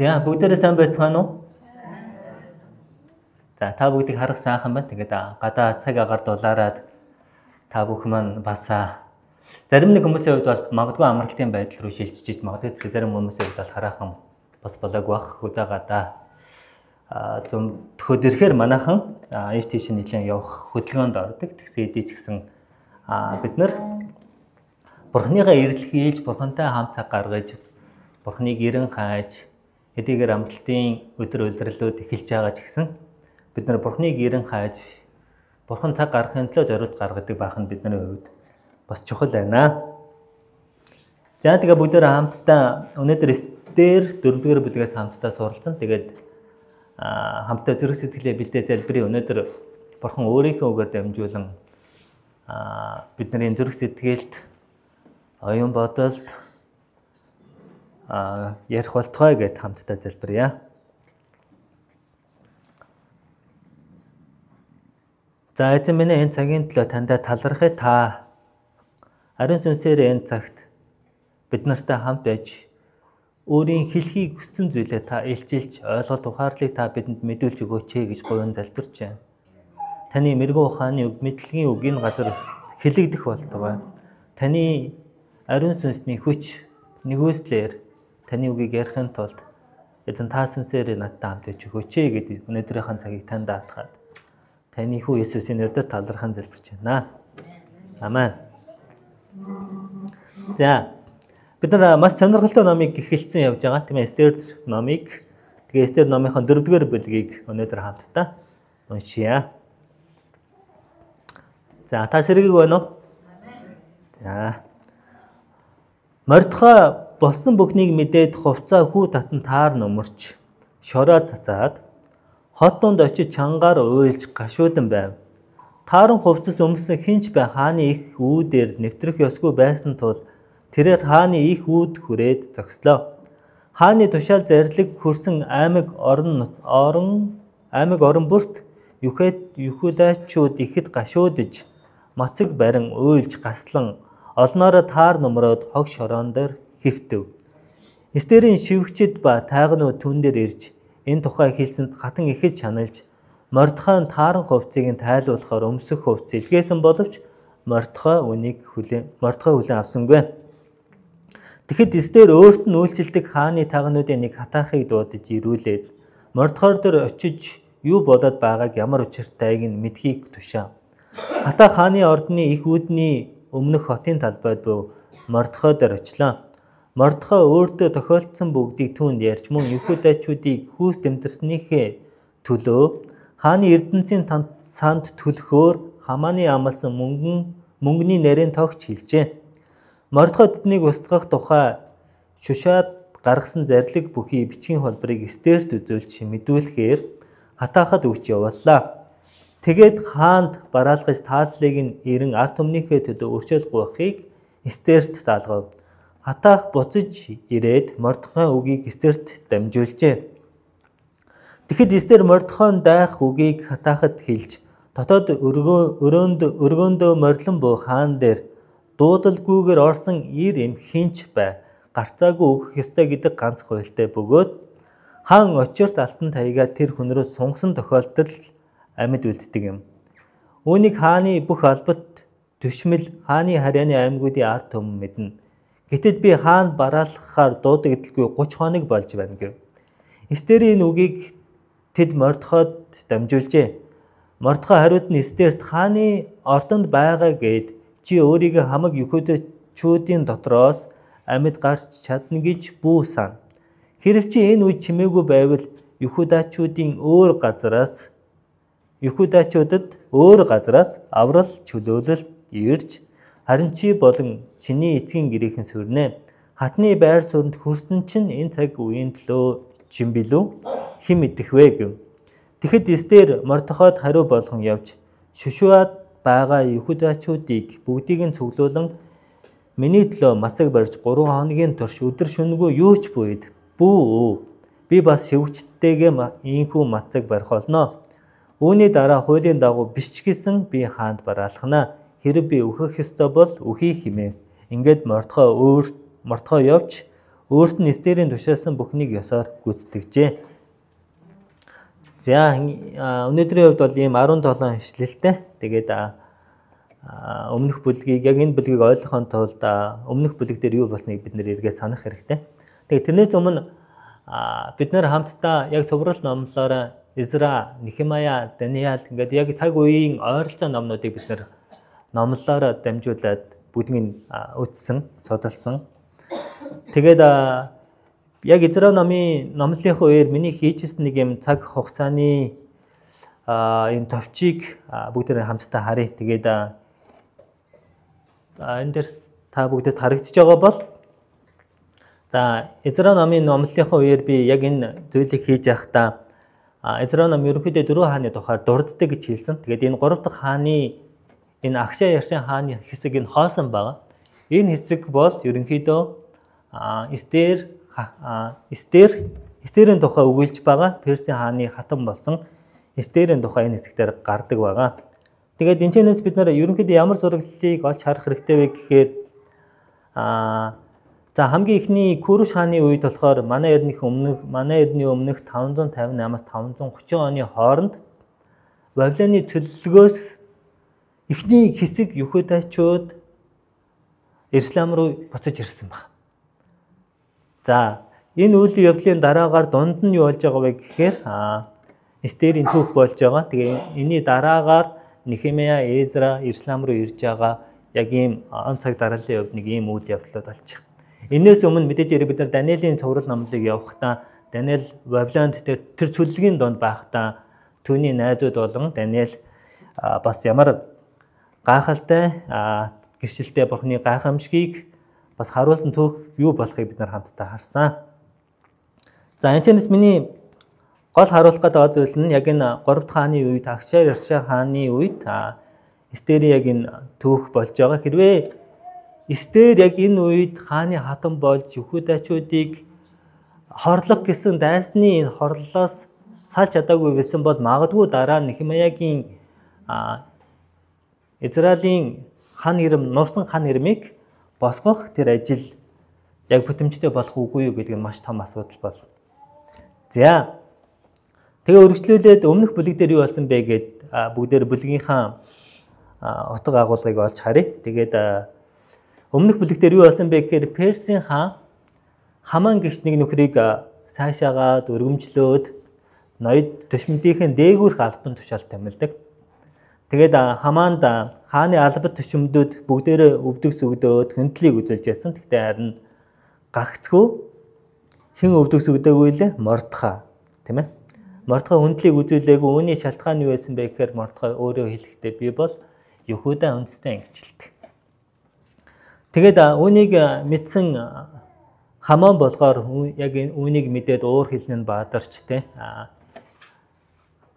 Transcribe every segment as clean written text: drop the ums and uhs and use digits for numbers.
За бүгдээрээ сайн байцгаана уу? За та бүгдийг харах сайхан байна. Тэгээд гадаа цаг агаар дулаараад та бүхэн маань бас зарим нэг хүмүүсийн хувьд бол магадгүй амралтын байдал руу шилжиж магадгүй, зарим хүмүүсийн хувьд бол хараахан бас болоог бах. Хөдөө гадаа зам төхөд ирэхээр манайхан ийш тийш нэлээд явах хөдөлгөөнд ордог. Тэгсэн эдий ч гэсэн бид нар Бурхныгаа эрэлхийлж, Бурхантай хамт цаг гаргаж, Бурхныг ерэн хайж, хэдийгээр амралтын өдөр улирлууд эхэлж байгаа ч гэсэн бид нар Бурхныг ерэн хайж, Бурхан цаг гаргахын төлөө зориулт гаргадаг байх нь бидний хувьд бас чухал байна. За тэгээ бүгдээр хамтдаа өнөөдөр Эстер 4-р бүлгээс хамтдаа суралцсан. Тэгээд хамтдаа зүрх сэтгэлээ бэлдээ залбирая. Өнөөдөр Бурхан өөрийнхөө үгээр дамжуулан бидний зүрх сэтгэлд, оюун бодолд ярих болтугай гэд хамтдаа залбирая. За эзэн минь, энэ цагийн төлөө таньдаа талархъя. Та ариун сүнсээр энэ цагт бид нартай хамт байж өөрийн хэлхийг хүссэн зүйлээ та илчилж, ойлголт ухаарлыг та бидэнд мэдүүлж өгөөч гэж гуйн залбирч байна. Таны мэрэгэн ухааны үг, мэдлэгийн үг энэ газар хэлэгдэх болтугай. Таны ариун сүнсний хүч нэгүслээр таны үгийг ярихын тулд эзэн та сүнсээр надтай хамт байж өгөөч гэд өнөөдрийнхөө цагийг танд даатгаад таны хүү Есүсийн нэрээр талархан залбирч байна. Амен. За бид нар маш сонирхолтой номыг эхэлсэн явж байгаа. Тийм ээ, Эстер номыг. Тэгээ Эстер номынхон 4-р бүлгийг өнөөдөр хамтдаа уншъя. За та сэргийг байна уу? За Мордохой болсон бүхнийг мэдээд хувцаа хүү татан таар нөмөрч шороо цацаад хот дунд очиж чангаар уйлж гашуудан байв. Тааран хувцас өмсөн хинч бай хааны их үүдээр нэвтрэх ёсгүй байсан тул тэрээр хааны их үүд хүрээд зогслоо. Хааны тушаал зарлиг хүрсэн аймаг орон аймаг орон бүрт Юхудачууд ихэд гашуудж мацаг барин уйлж гаслан олноороо таар нөмрөөд хог шороон дээр хэвтэв. Эстерийн шивгчид ба тайгнууд түн дээр ирж энэ тухай хэлсэнд хатан ихэд шаналж Мордохойн тааран хувцсыг нь тайлуулахаар өмсөх хувцс илгээсэн боловч Мордохой үнийг хүлээн авсангүй. Тэгэхэд Эстер өөрт нь үйлчилдэг хааны тайгнуудын нэг хатаахыг дуудаж ирүүлээд Мордохой дээр очиж юу болоод байгааг ямар учиртайг нь мэдхийг тушаав. Хатаах хааны ордны их үүдний өмнөх хотын талбайд буй Мордохой дээр очлоо. Мордохой өөртөө тохиолдсон бүгдийг түүнд ярьж мөн Юхудачуудыг хүүс тэмдэрснийхээ төлөө хааны эрдэнсийн санд төлөхөөр Хамааны амласан мөнгөний нарийн тогч хэлжээ. Мордохой тэднийг устгах тухай Шушаад гаргасан зарлиг бүхий бичгийн холборыг Эстерт үзүүлж мэдүүлэхээр хатаахад өгч явууллаа. Тэгээд хаанд бараалгаж тааллыг нь эрен ард түмнийхээ төлөө өршөөл гуйхыг Эстерт даалгав. Хатаах буцаж ирээд Мордохойн үгийг Эстерт дамжуулжээ. Тэгэхэд Эстер Мордохойн дайх үгийг хатаахад хэлж дотоод өргөөндөө морилон буй хаан дээр дуудалгүйгээр орсон ир эм хинч бай гарцаагүй өгөх ёстой гэдэг ганц хуультай бөгөөд хаан очирт алтан таягаа тэр хүн рүү сунгасан тохиолдолд амьд үлддэг юм. Үүнийг хааны бүх албат төшмөл хааны харьяаны аймагуудын ард түмэн мэднэ. Гэтэд би хаанд бараалхахаар дуудагдaltaгүй 30 хоног болж байна гэв. Эстерийн энэ үгийг тэд Мордохойд дамжуулжээ. Мордохой хариуд нь Эстерт хааны ордонд байгаа гэд чи өөрийгөө хамаг Юхудачуудын дотроос амьд гарч чадна гэж бүү сан. Хэрв чи энэ үед чимээгүй байвал Юхудачуудын өөр газараас Юхудачуудад өөр газараас аврал чөлөөлөлт ирж харин чи болон чиний эцгийн гэрийнхэн сүрнэ. Хатны байр сууринд хүрсэн чинь энэ цаг үеийн төлөө чин билүү хэн мэдэх вэ гэв. Тэгэхэд Эстер Мордохойд хариу болгон явж Шушуад байгаа Юхудачуудыг бүгдийг нь цуглуулан миний төлөө мацаг барьж 3 хоногийн турш өдөр шөнөгүй юу ч буйд бүү өө. Би бас шивгчтэйгээ ийнхүү мацаг барих болно. Үүний дараа хуулийн дагуу биш ч гэсэн би хаанд бараалхана. Хэрэг би өөхөх ёстой бол үхий хэмэв. Ингээд Мордохой явж Өөрт нь Эстерийн тушаасан бүхнийг ёсоор гүйцэтгэжээ. За, өнөөдрийн хувьд бол ийм 17 ишлэлтэй. Тэгээд өмнөх бүлгийг, яг энэ бүлгийг ойлгохын тулд өмнөх бүлэг дээр юу болсныг бид нэр эргээ санах хэрэгтэй. Тэгээд тэрнээс өмнө бид нэр хамтдаа яг цуврал номлоор Эзра, Нехемая, Даниэл ингээд яг цаг үеийн ойролцоо номнуудыг бид нэр номлолоор дамжуулаад бүгднийг үзсэн, судалсан. Тэгээд яг Эзра номын номлолынхаа үеэр миний хийжсэн нэг юм цаг хугацааны энэ товчийг бүгдээрээ хамтдаа харъя. Тэгээд энэ дээр та бүгдэд харагдаж байгаа бол за Эзра номын номлолынхаа үеэр би яг энэ зүйлийг хийж байхдаа Эзра ном ерөнхийдөө 4 хааны тухай дурддаг гэж хэлсэн. Тэгээд энэ 3 дахь хааны энэ Агшаа Яршин хааны хэсэг энэ хоосон байгаа. Энэ хэсэг бол ерөнхийдөө Эстерийн тухай өгүүлж байгаа. Персийн хааны хатан болсон Эстерийн тухай энэ хэсэгтэр гардаг байгаа. Тэгээд энэчнээс бид нар ерөнхийдөө ямар зураглалыг олж харах хэрэгтэй вэ гэхээр за хамгийн эхний Куруш хааны үед болохоор манай эртний өмнөх 558-аас 530 оны хооронд Вавилоны цөллөгөөс эхний хэсэг Юхудачууд Иерусалим руу буцаж ирсэн баг. За энэ үйл явдлын дараагаар дунд нь юу болж байгаа вэ гэхээр Эстерийн түүх болж байгаа. Тэгээ энэний дараагаар Нехемия, Эзра Иерусалим руу ирж байгаа яг ийм он цаг дарааллын хувьд нэг ийм үйл явдлууд болж байгаа. Энээс өмнө мэдээж хэрэг бид нар Даниэлийн цуврал номлыг явахдаа Даниэл Вавилонд тэр цөллөгийн дунд байхдаа түүний найзууд болон Даниэл бас ямар гайхалтай гэрчлэлтэй Бурхны гайхамшигыг бас харуулсан түүх юу болохыг бид нар хамтдаа харсан. За энэчнээс миний гол харуулах гэдэг зүйл нь яг энэ 3 дахь хааны үед Агшаа Яршаа хааны үед Эстерийн яг энэ түүх болж байгаа. Хэрвээ Эстер яг энэ үед хааны хатан болж Юхудачуудыг хорлох гэсэн дайсны энэ хорлолоос салж чадаагүй байсан бол магадгүй дараа Нехемиягийн Израилийн хан хэрэм, нурсан хан хэрмийг босгох тэр ажил яг бүтэмжтэй болох үгүй юу гэдэг нь маш том асуудал болно. За тэгээ өргөжлүүлээд өмнөх бүлэг дээр юу болсон бэ гэд бүгдээр бүлгийнхаа утга агуулгыг олж харъя. Тэгээд өмнөх бүлэг дээр юу болсон бэ гэхээр Персийн хаан Хаман гэгч нэг нөхрийг сайшаагаад өргөмжлөөд ноёд төшмөдийнхэн дээгүүрх албан тушаал томилдог. Тэгээд Хамаанд хааны албат төшмөдөд бүгдээрээ өвдөг сүгдөөд хөндлийг үзүүлж байсан. Гэхдээ харин гагцгүй хэн өвдөг сүгдөөгүй лээ? Мордохой, тийм ээ. Мордохой хөндлийг үзүүлээгүй. Үүний шалтгаан юу байсан бэ гэхээр Мордохой өөрөө хэлэхдээ би бол Юхуда үндэстэн гэж хэлдэг. Тэгээд үүнийг мэдсэн Хаман болохоор яг үүнийг мэдээд уур хилэн баадарч те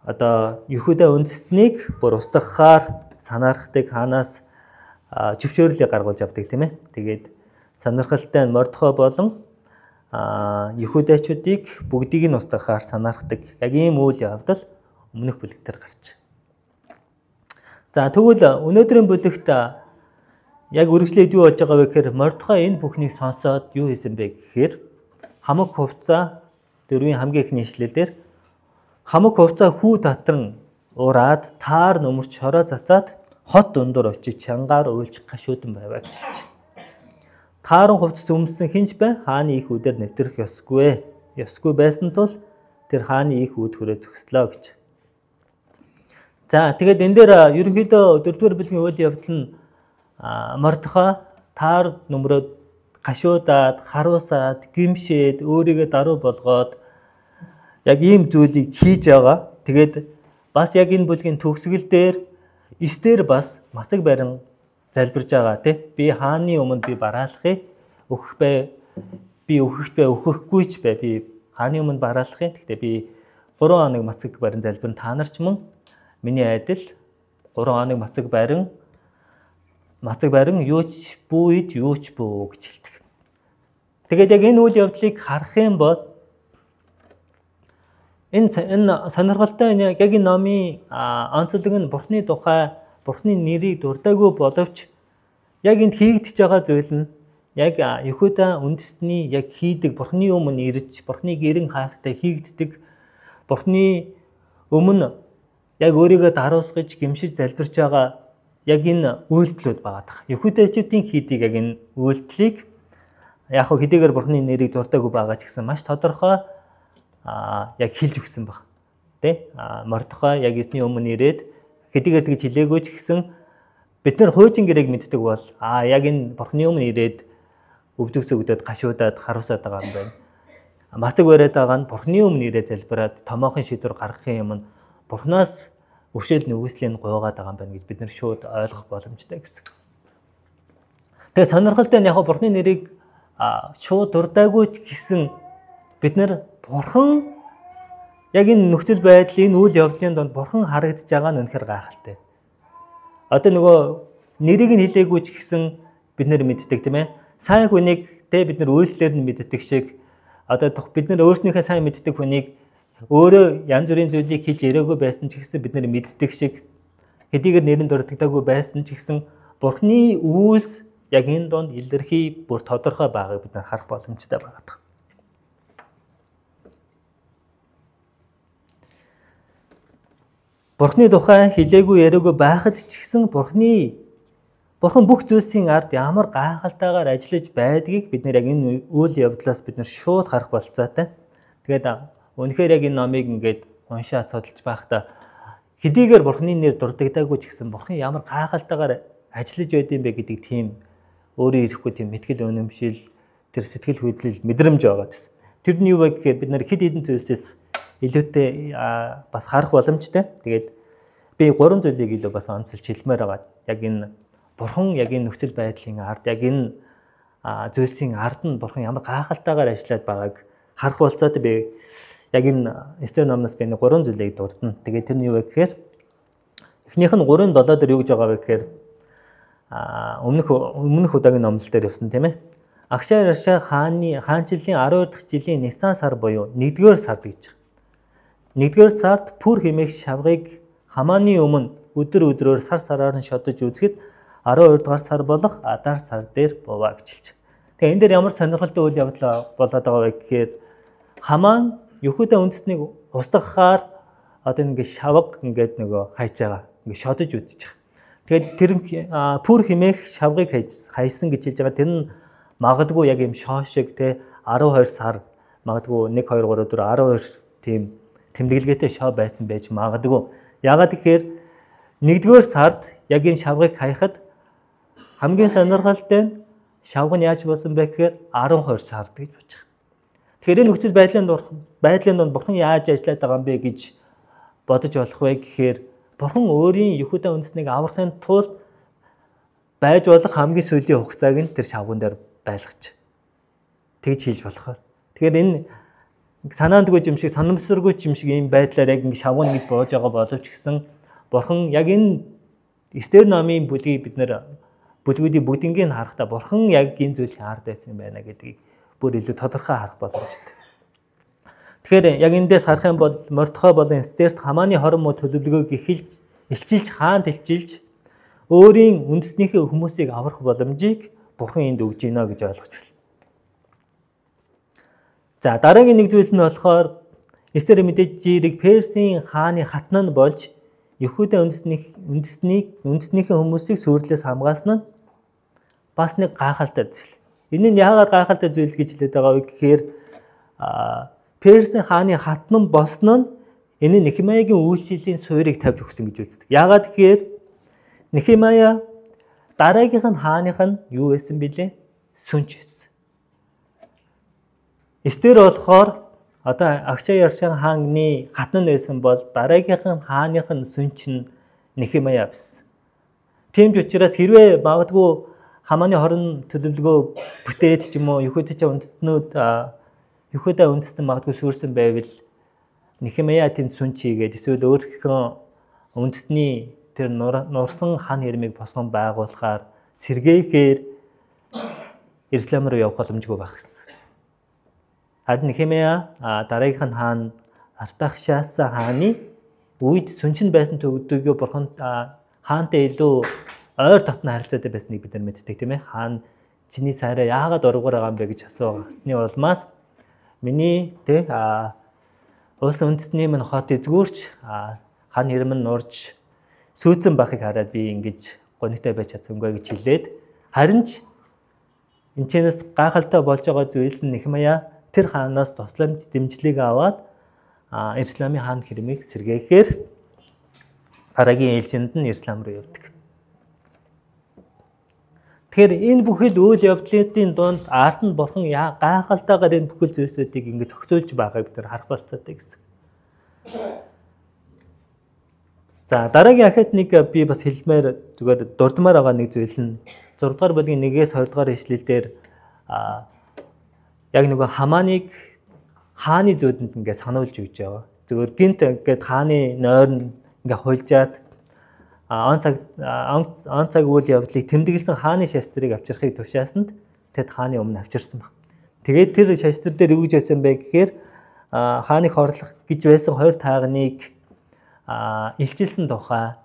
одоо Юхуда үндэстнийг бүр устгахаар санаархдаг хаанаас зөвшөөрлийг гаргуулж авдаг, тийм ээ. Тэгээд сонирхолтой нь Мордохой болон Юхудачуудыг бүгдийг нь устгахаар санаархдаг. Яг ийм үйл явдал өмнөх бүлэг дээр гарч. За тэгвэл өнөөдрийн бүлэгт яг үргэлжлээд юу болж байгаа вэ гэхээр Мордохой энэ бүхнийг сонсоод юу хийсэн бэ гэхээр хамаг хувцас дөрвийн хамгийн эхний ишлэл дээр хамаг хувцас хүү татан ураад таар нөмөрч хороо цацаад хот дундуур очиж чангаар уйлж гашуудан байваа гэж хэлж. Тааран хувцас өмссөн хинч бай хааны их үдээр нэвтрэх ёсгүй. Ёсгүй байсан тул тэр хааны их үд хүрээ зөкслөө гэж. За тэгээд энэ дээр ерөнхийдөө дөрөвдүгээр бүлгийн үйл явдал нь Мордохой таар нөмрөөд гашуудаад, харуусаад, гимшээд, өөрийгөө даруй болгоод яг ийм зүйлийг хийж байгаа. Тэгээд бас яг энэ бүлгийн төгсгөл дээр Эстер бас мацаг барин залбирж байгаа, тий. Би хааны өмнө би бараалахыг өгөх бай, би өгөхт бай, өгөхгүй ч бай, би хааны өмнө бараалахыг. Гэхдээ би 3 хоног мацаг барин залбирна, та нар ч мөн миний адил 3 хоног мацаг барин юу ч бүү ид, юу ч бүү гэж хэлдэг. Тэгээд яг энэ үйл явдлыг харах юм бол энэ сонирхолтой яг энэ номын онцлог нь Бурхны тухай, Бурхны нэрийг дурдаагүй боловч яг энд хийгдэж байгаа зүйл нь яг Йехуда үндэстний яг хийдэг Бурхны өмнө ирж, Бурхныг эрен хайхтай хийгддэг, Бурхны өмнө яг өөрийгөө даруусгаж, гимшиж залбирч байгаа яг энэ үйлдэлүүд байгаа дах. Йехудачуудын хийдэг яг энэ үйлдэлийг яг хэдийгээр Бурхны нэрийг дуртаагүй байгаа ч гэсэн маш тодорхой яг хэлж өгсөн баг. Тэ? Мордохой яг эзний өмнө ирээд хэдийгээр тэгж хэлээгүй ч гэсэн бид нар хуучин гэрээг мэддэг бол яг энэ Бурхны өмнө ирээд өвдөг зүгдээд гашуудаад харуусаад байгаа юм байна. Мацаг бариад байгаа нь Бурхны өмнө ирээд залбираад томоохон шийдвэр гаргахын юм нь Бурхнаас өршөөл нүгслийг гуйгаад байгаа юм байна гэж бид нар шууд ойлгох боломжтой гэсэн. Тэгээ сонирхолтой нь яг Бурхны нэрийг шууд дурдаагүй ч гэсэн бид нар Бурхан яг энэ нөхцөл байдлын үйл явдлын донд Бурхан харагдаж байгаа нь үнэхээр гайхалтай. Одоо нөгөө нэрийг нь хэлээгүй ч гэсэн бид нар мэддэг, тийм ээ. Сайн хүнийг тэ бид нар үйлдэлээр нь мэддэг шиг одоо бид нар өөрснийхөө сайн мэддэг хүнийг өөрөө янз бүрийн зүйлийг хэлж ирээгүй байсан ч гэсэн бид нар мэддэг шиг хэдийгээр нэрэн дурддаггүй байсан ч гэсэн Бурхны үйлс яг энэ донд илэрхий бүр тодорхой байгааг бид нар харах боломжтой байгаа. Бурхны тухай хэлээгүй яриагүй байхад ч гэсэн Бурхан бүх зүйлсийн ард ямар гайхалтайгаар ажиллаж байдгийг бид нэр яг энэ үйл явдлаас бид нар шууд харах болцоотой. Тэгээд үнэхээр яг энэ номыг ингээд уншаад судалж байхдаа хэдийгээр Бурхны нэр дурддаггүй ч гэсэн Бурхан ямар гайхалтайгаар ажиллаж байдсан бэ гэдэг тийм өөрөө ирэхгүй тийм мэтгэл үнэмшил, тэр сэтгэл хөдлөл мэдрэмж байгаа гэсэн. Тэр нь юу вэ гэхээр бид нар хэд хэдэн зүйлсээс илүүтэй бас харах боломжтой. Тэгээд би гурван зүйлийг илүү бас онцолж хэлмээр байгаа. Яг энэ Бурхан яг энэ нөхцөл байдлын ард, яг энэ зүйлсийн ард нь Бурхан ямар гайхалтайгаар ажиллаад байгааг харах болцоотой. Би яг энэ Эстер номноос би гурван зүйлийг дурдна. Тэгээд тэр нь юу вэ гэхээр эхнийх нь 3:7 дээр юу гэж байгаа вэ гэхээр өмнөх удаагийн номлол дээр явсан, тийм ээ. Агшаа Рашаа хааны хаанчлалын 12 дахь жилийн Нисан сар буюу 1-р сард гэж. 1-р сард Пүр хэмээх шавгыг Хамааны өмнө өдөр өдрөөр сар сараар нь шодож үзэхэд 12 дугаар сар болох Адар сар дээр буваа гэж хэлж. Тэгээ энэ дээр ямар сонирхолтой үйл явдал болоод байгаа вэ гэхээр Хамаан Йехуда үндэстнийг устгахаар одоо ингээд шавга ингээд нөгөө хайж байгаа. Ингээд шодож үзэж байгаа. Тэгээд тэр Пүр хэмээх шавгыг хайсан гэж хэлж байгаа. Тэр нь магадгүй яг юм шоо шиг те 12 сар магадгүй 1 2 3 4 12 тийм тэмдэглэгээтэй шоо байсан байж магадгүй. Яагаад гэхээр 1-р сард яг энэ шавгыг хаяхад хамгийн сонирхолтой нь шавга нь яаж болсон бэ гэхээр 12 сард гэж бодож байгаа. Тэгэхээр энэ нөхцөл байдлын дунд Бурхан яаж ажиллаад байгаа юм бэ гэж бодож болох вэ гэхээр Бурхан өөрийн Йехуда үндэстнийг аврахын тулд байж болох хамгийн сүүлийн хугацааг нь тэр шавган дээр байлгаж тэгж хийж болохоор. Тэгэхээр энэ санаандгүй юм шиг, санамсаргүй юм шиг ийм байдлаар яг ингэ шавган гэж боож байгаа боловч гэсэн Бурхан яг энэ Эстер номын бүлгийг бид нэр бүлгүүдийн бүгднийг харахтаа Бурхан яг энэ зүйлийн ард байсан юм байна гэдгийг бүр илүү тодорхой харах боломжтой. Тэгэхээр яг эндээс харах юм бол Мордохой болон Эстерт Хамааны хорон муу төлөвлөгөөг эхэлж илчилж хаанд илчилж өөрийн үндэснийхээ хүмүүсийг аврах боломжийг Бурхан энд өгж гинэ гэж ойлгож байна. За дараагийн нэг зүйл нь болохоор Эстер мэдээж жирэг Персийн хааны хатан нь болж Йехуда үндэснийхээ хүмүүсийг сүрлээс хамгаалсан нь бас нэг гайхалтай зүйл. Энэ нь яагаад гайхалтай зүйл гэж хэлээд байгаа вэ гэхээр Персийн хааны хатан болсон нь энэ нь Нехемиягийн үйлчлэлийн суурийг тавьж өгсөн гэж үздэг. Яагаад гэхээр Нехемия дараагийнх нь хааных нь юу байсан бэлээ? Сүнч байсан. Эстер болохоор одоо Агшаа Яршан хааны хатан нь байсан бол дараагийнх нь хааных нь сүнч нь Нехемия байсан. Тийм ч учраас хэрвээ магадгүй Хамааны хорон төлөвлөгөө бүтээд ч юм уу Йехудачаа үндэстнүүд Йехуда үндэстэн магадгүй сүрсэн байвал Нехемия тэнд сүнч хийгээд эсвэл өөрийнхөө үндэстний тэр нурсан хан хэрмийг босгон байгуулахаар сэргээхээр Иерусалим руу явах боломжгүй байх гэсэн. Харин Нехемия дараагийнх нь хаан Артахшаса хааны үед сүнч нь байсан төгдөгөө бурхан хаантай илүү ойр дотно харилцаатай байсныг бид нар мэддэг, тийм ээ. Хаан Чиний сайраа яагаад ургуур байгаа юм бэ гэж асуусны улмаас миний тэ улс үндэстний минь хот эзгүүрч хан хэрмэн нурж сүйцэн бахыг хараад би ингэж гонигтай байж чадсангүй гэж хэлээд, харин ч энэчнээс гайхалтай болж байгаа зүйл нь Нехемия тэр хаанаас тусламж дэмжлэг аваад Иерусалимын хаан хэрмийг сэргээхээр дараагийн ээлжинд нь Иерусалим руу явдаг. Тэгэхээр энэ бүхэл үйл явдлын дунд ард нь бурхан гайхалтайгаар энэ бүхэл зүйлсүүдийг ингэж зохицуулж байгааг бид нар харах болцоотой гэсэн. За дараагийн ахад нэг би бас хэлмээр зүгээр дурдмаар байгаа нэг зүйл нь 6 дугаар бүлгийн 1-ээс 20 дугаар ишлэл дээр яг нөгөө Хаманыг хааны зүүдэнд ингээд сануулж өгч байгаа. Зүгээр гинт ингээд хааны нойр нь ингээд хулжаад он цаг үйл явдлыг тэмдэглэсэн хааны шастрыг авчрахыг тушаасанд тэд хааны өмнө авчирсан баг. Тэгээд тэр шастр дээр юу гэж байсан бэ гэхээр хааныг хорлох гэж байсан хоёр тайгныг илчилсэн тухай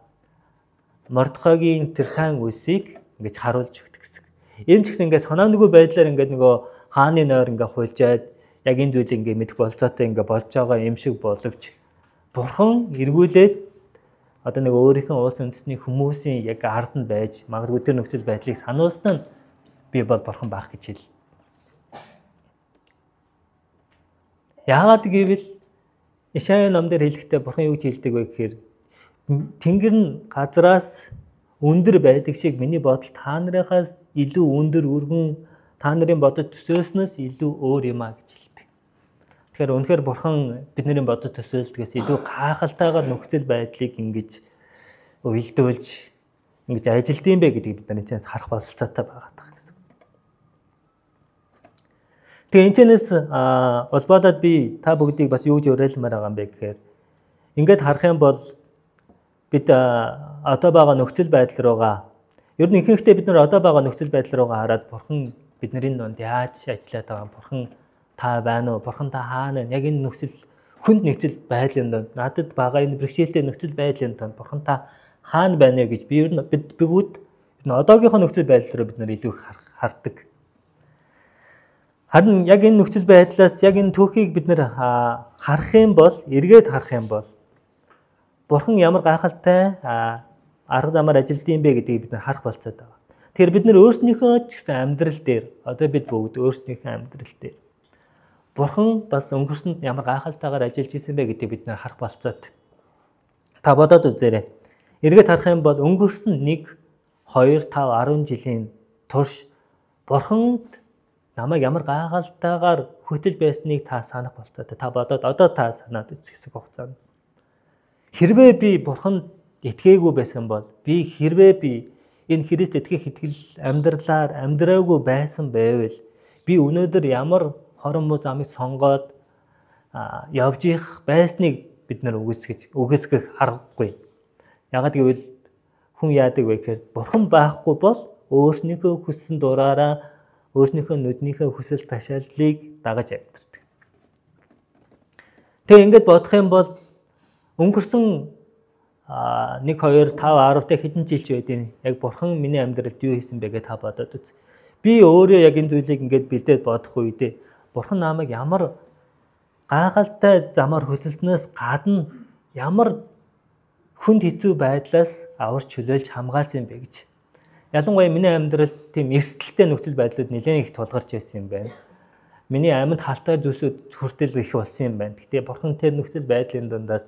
Мордохойгийн тэр сайн үйлсийг ингэж харуулж өгдөг гэсэн. Энэ ч гэсэн ингээд санаангүй байдлаар ингээд нөгөө хааны нойр ингээд хулжаад яг энэ зүйлийг ингээд мэдэх болцоотой ингээд болж байгаа юм шиг боловч бурхан эргүүлээд одоо нэг өөрийнхөө улс үндэстний хүмүүсийн яг ард нь байж магадгүй тэр нөхцөл байдлыг сануулсан нь би бол бурхан байх гэж хэл. Яагаад гэвэл Ишая ном дээр хэлэхдээ бурхан юу гэж хэлдэг вэ гэхээр тэнгэр нь газраас өндөр байдаг шиг миний бодол та нарынхаас илүү өндөр өргөн, та нарын бодол төсөөлснөөс илүү өөр юм а гэж хэлдэг. Тэгэхээр үнэхээр бурхан бидний бодол төсөөлдгөөс илүү гайхалтайгаар нөхцөл байдлыг ингэж уялдуулж ингэж ажилдсан бэ гэдгийг бид нар энэчнээс харах бололцоотой байгаа таа гэсэн. Тэгээ энэчнээс улбаалаад би та бүгдийг бас юу гэж уриалмаар байгаа юм бэ гэхээр ингээд харах юм бол бид одоо байгаа нөхцөл байдал руугаа ер нь ихэнхдээ бид нар одоо байгаа нөхцөл байдал руугаа хараад бурхан бидний дунд яаж ажиллаад байгаа юм, бурхан та байна уу, бурхан та хаана вэ? Яг энэ нөхцөл хүнд нөхцөл байдлын дунд надад байгаа энэ бэрхшээлтэй нөхцөл байдлын дунд бурхан та хаана байна вэ гэж би ер нь бид бүгд одоогийнхоо нөхцөл байдал руу бид нар илүү их хардаг. Харин яг энэ нөхцөл байдлаас яг энэ түүхийг бид нар харах юм бол, эргээд харах юм бол бурхан ямар гайхалтай арга замаар ажилдсан юм бэ гэдгийг бид нар харах болцоод байгаа. Тэгэхээр бид нар өөрснийхөө ч гэсэн амьдрал дээр, одоо бид бүгд өөрснийхөө амьдрал дээр бурхан бас өнгөрсөнд ямар гайхалтайгаар ажиллаж исэн бэ гэдгийг бид нар харах болцоод. Та бодоод үзээрэй. Эргээд харах юм бол өнгөрсөн 1, 2, 5, 10 жилийн турш бурханд намайг ямар гайхалтайгаар хөтөл байсныг та санах болцоотой. Та бодоод одоо та санаад үзэх хэсэг хугацаанд. Хэрвээ би бурханд итгээгүй байсан бол, би хэрвээ би энэ Христ итгэх итгэл амьдралаар амьдраагүй байсан байвал би өнөөдөр ямар хорон муу замыг сонгоод явж их байсныг бид нар үгүйсгэх аргагүй. Яагаад гэвэл хүн яадаг вэ гэхээр бурхан байхгүй бол өөрснийхөө хүссэн дураараа өөрснийхөө нүднийхээ хүсэл ташааллыг дагаж амьдардаг. Тэгээ ингээд бодох юм бол өнгөрсөн 1, 2, 5, 10-тай хэдэн жил ч байдیں۔ Яг бурхан миний амьдралд юу хийсэн бэ гэж та бодоод үз. Би өөрөө яг энэ зүйлийг ингээд бэлдээд бодох үедээ бурхан намайг ямар гайхалтай замаар хөтөлснөөс гадна ямар хүнд хэцүү байдлаас аварч чөлөөлж хамгаалсан юм бэ гэж. Ялангуяа миний амьдралд тийм эрсдэлтэй нөхцөл байдлууд нэлээд их тулгарч байсан юм байна. Миний амьд халтай зүйлсүүд хүртэл их болсон юм байна. Гэтэ бурхан тэр нөхцөл байдлын дундаас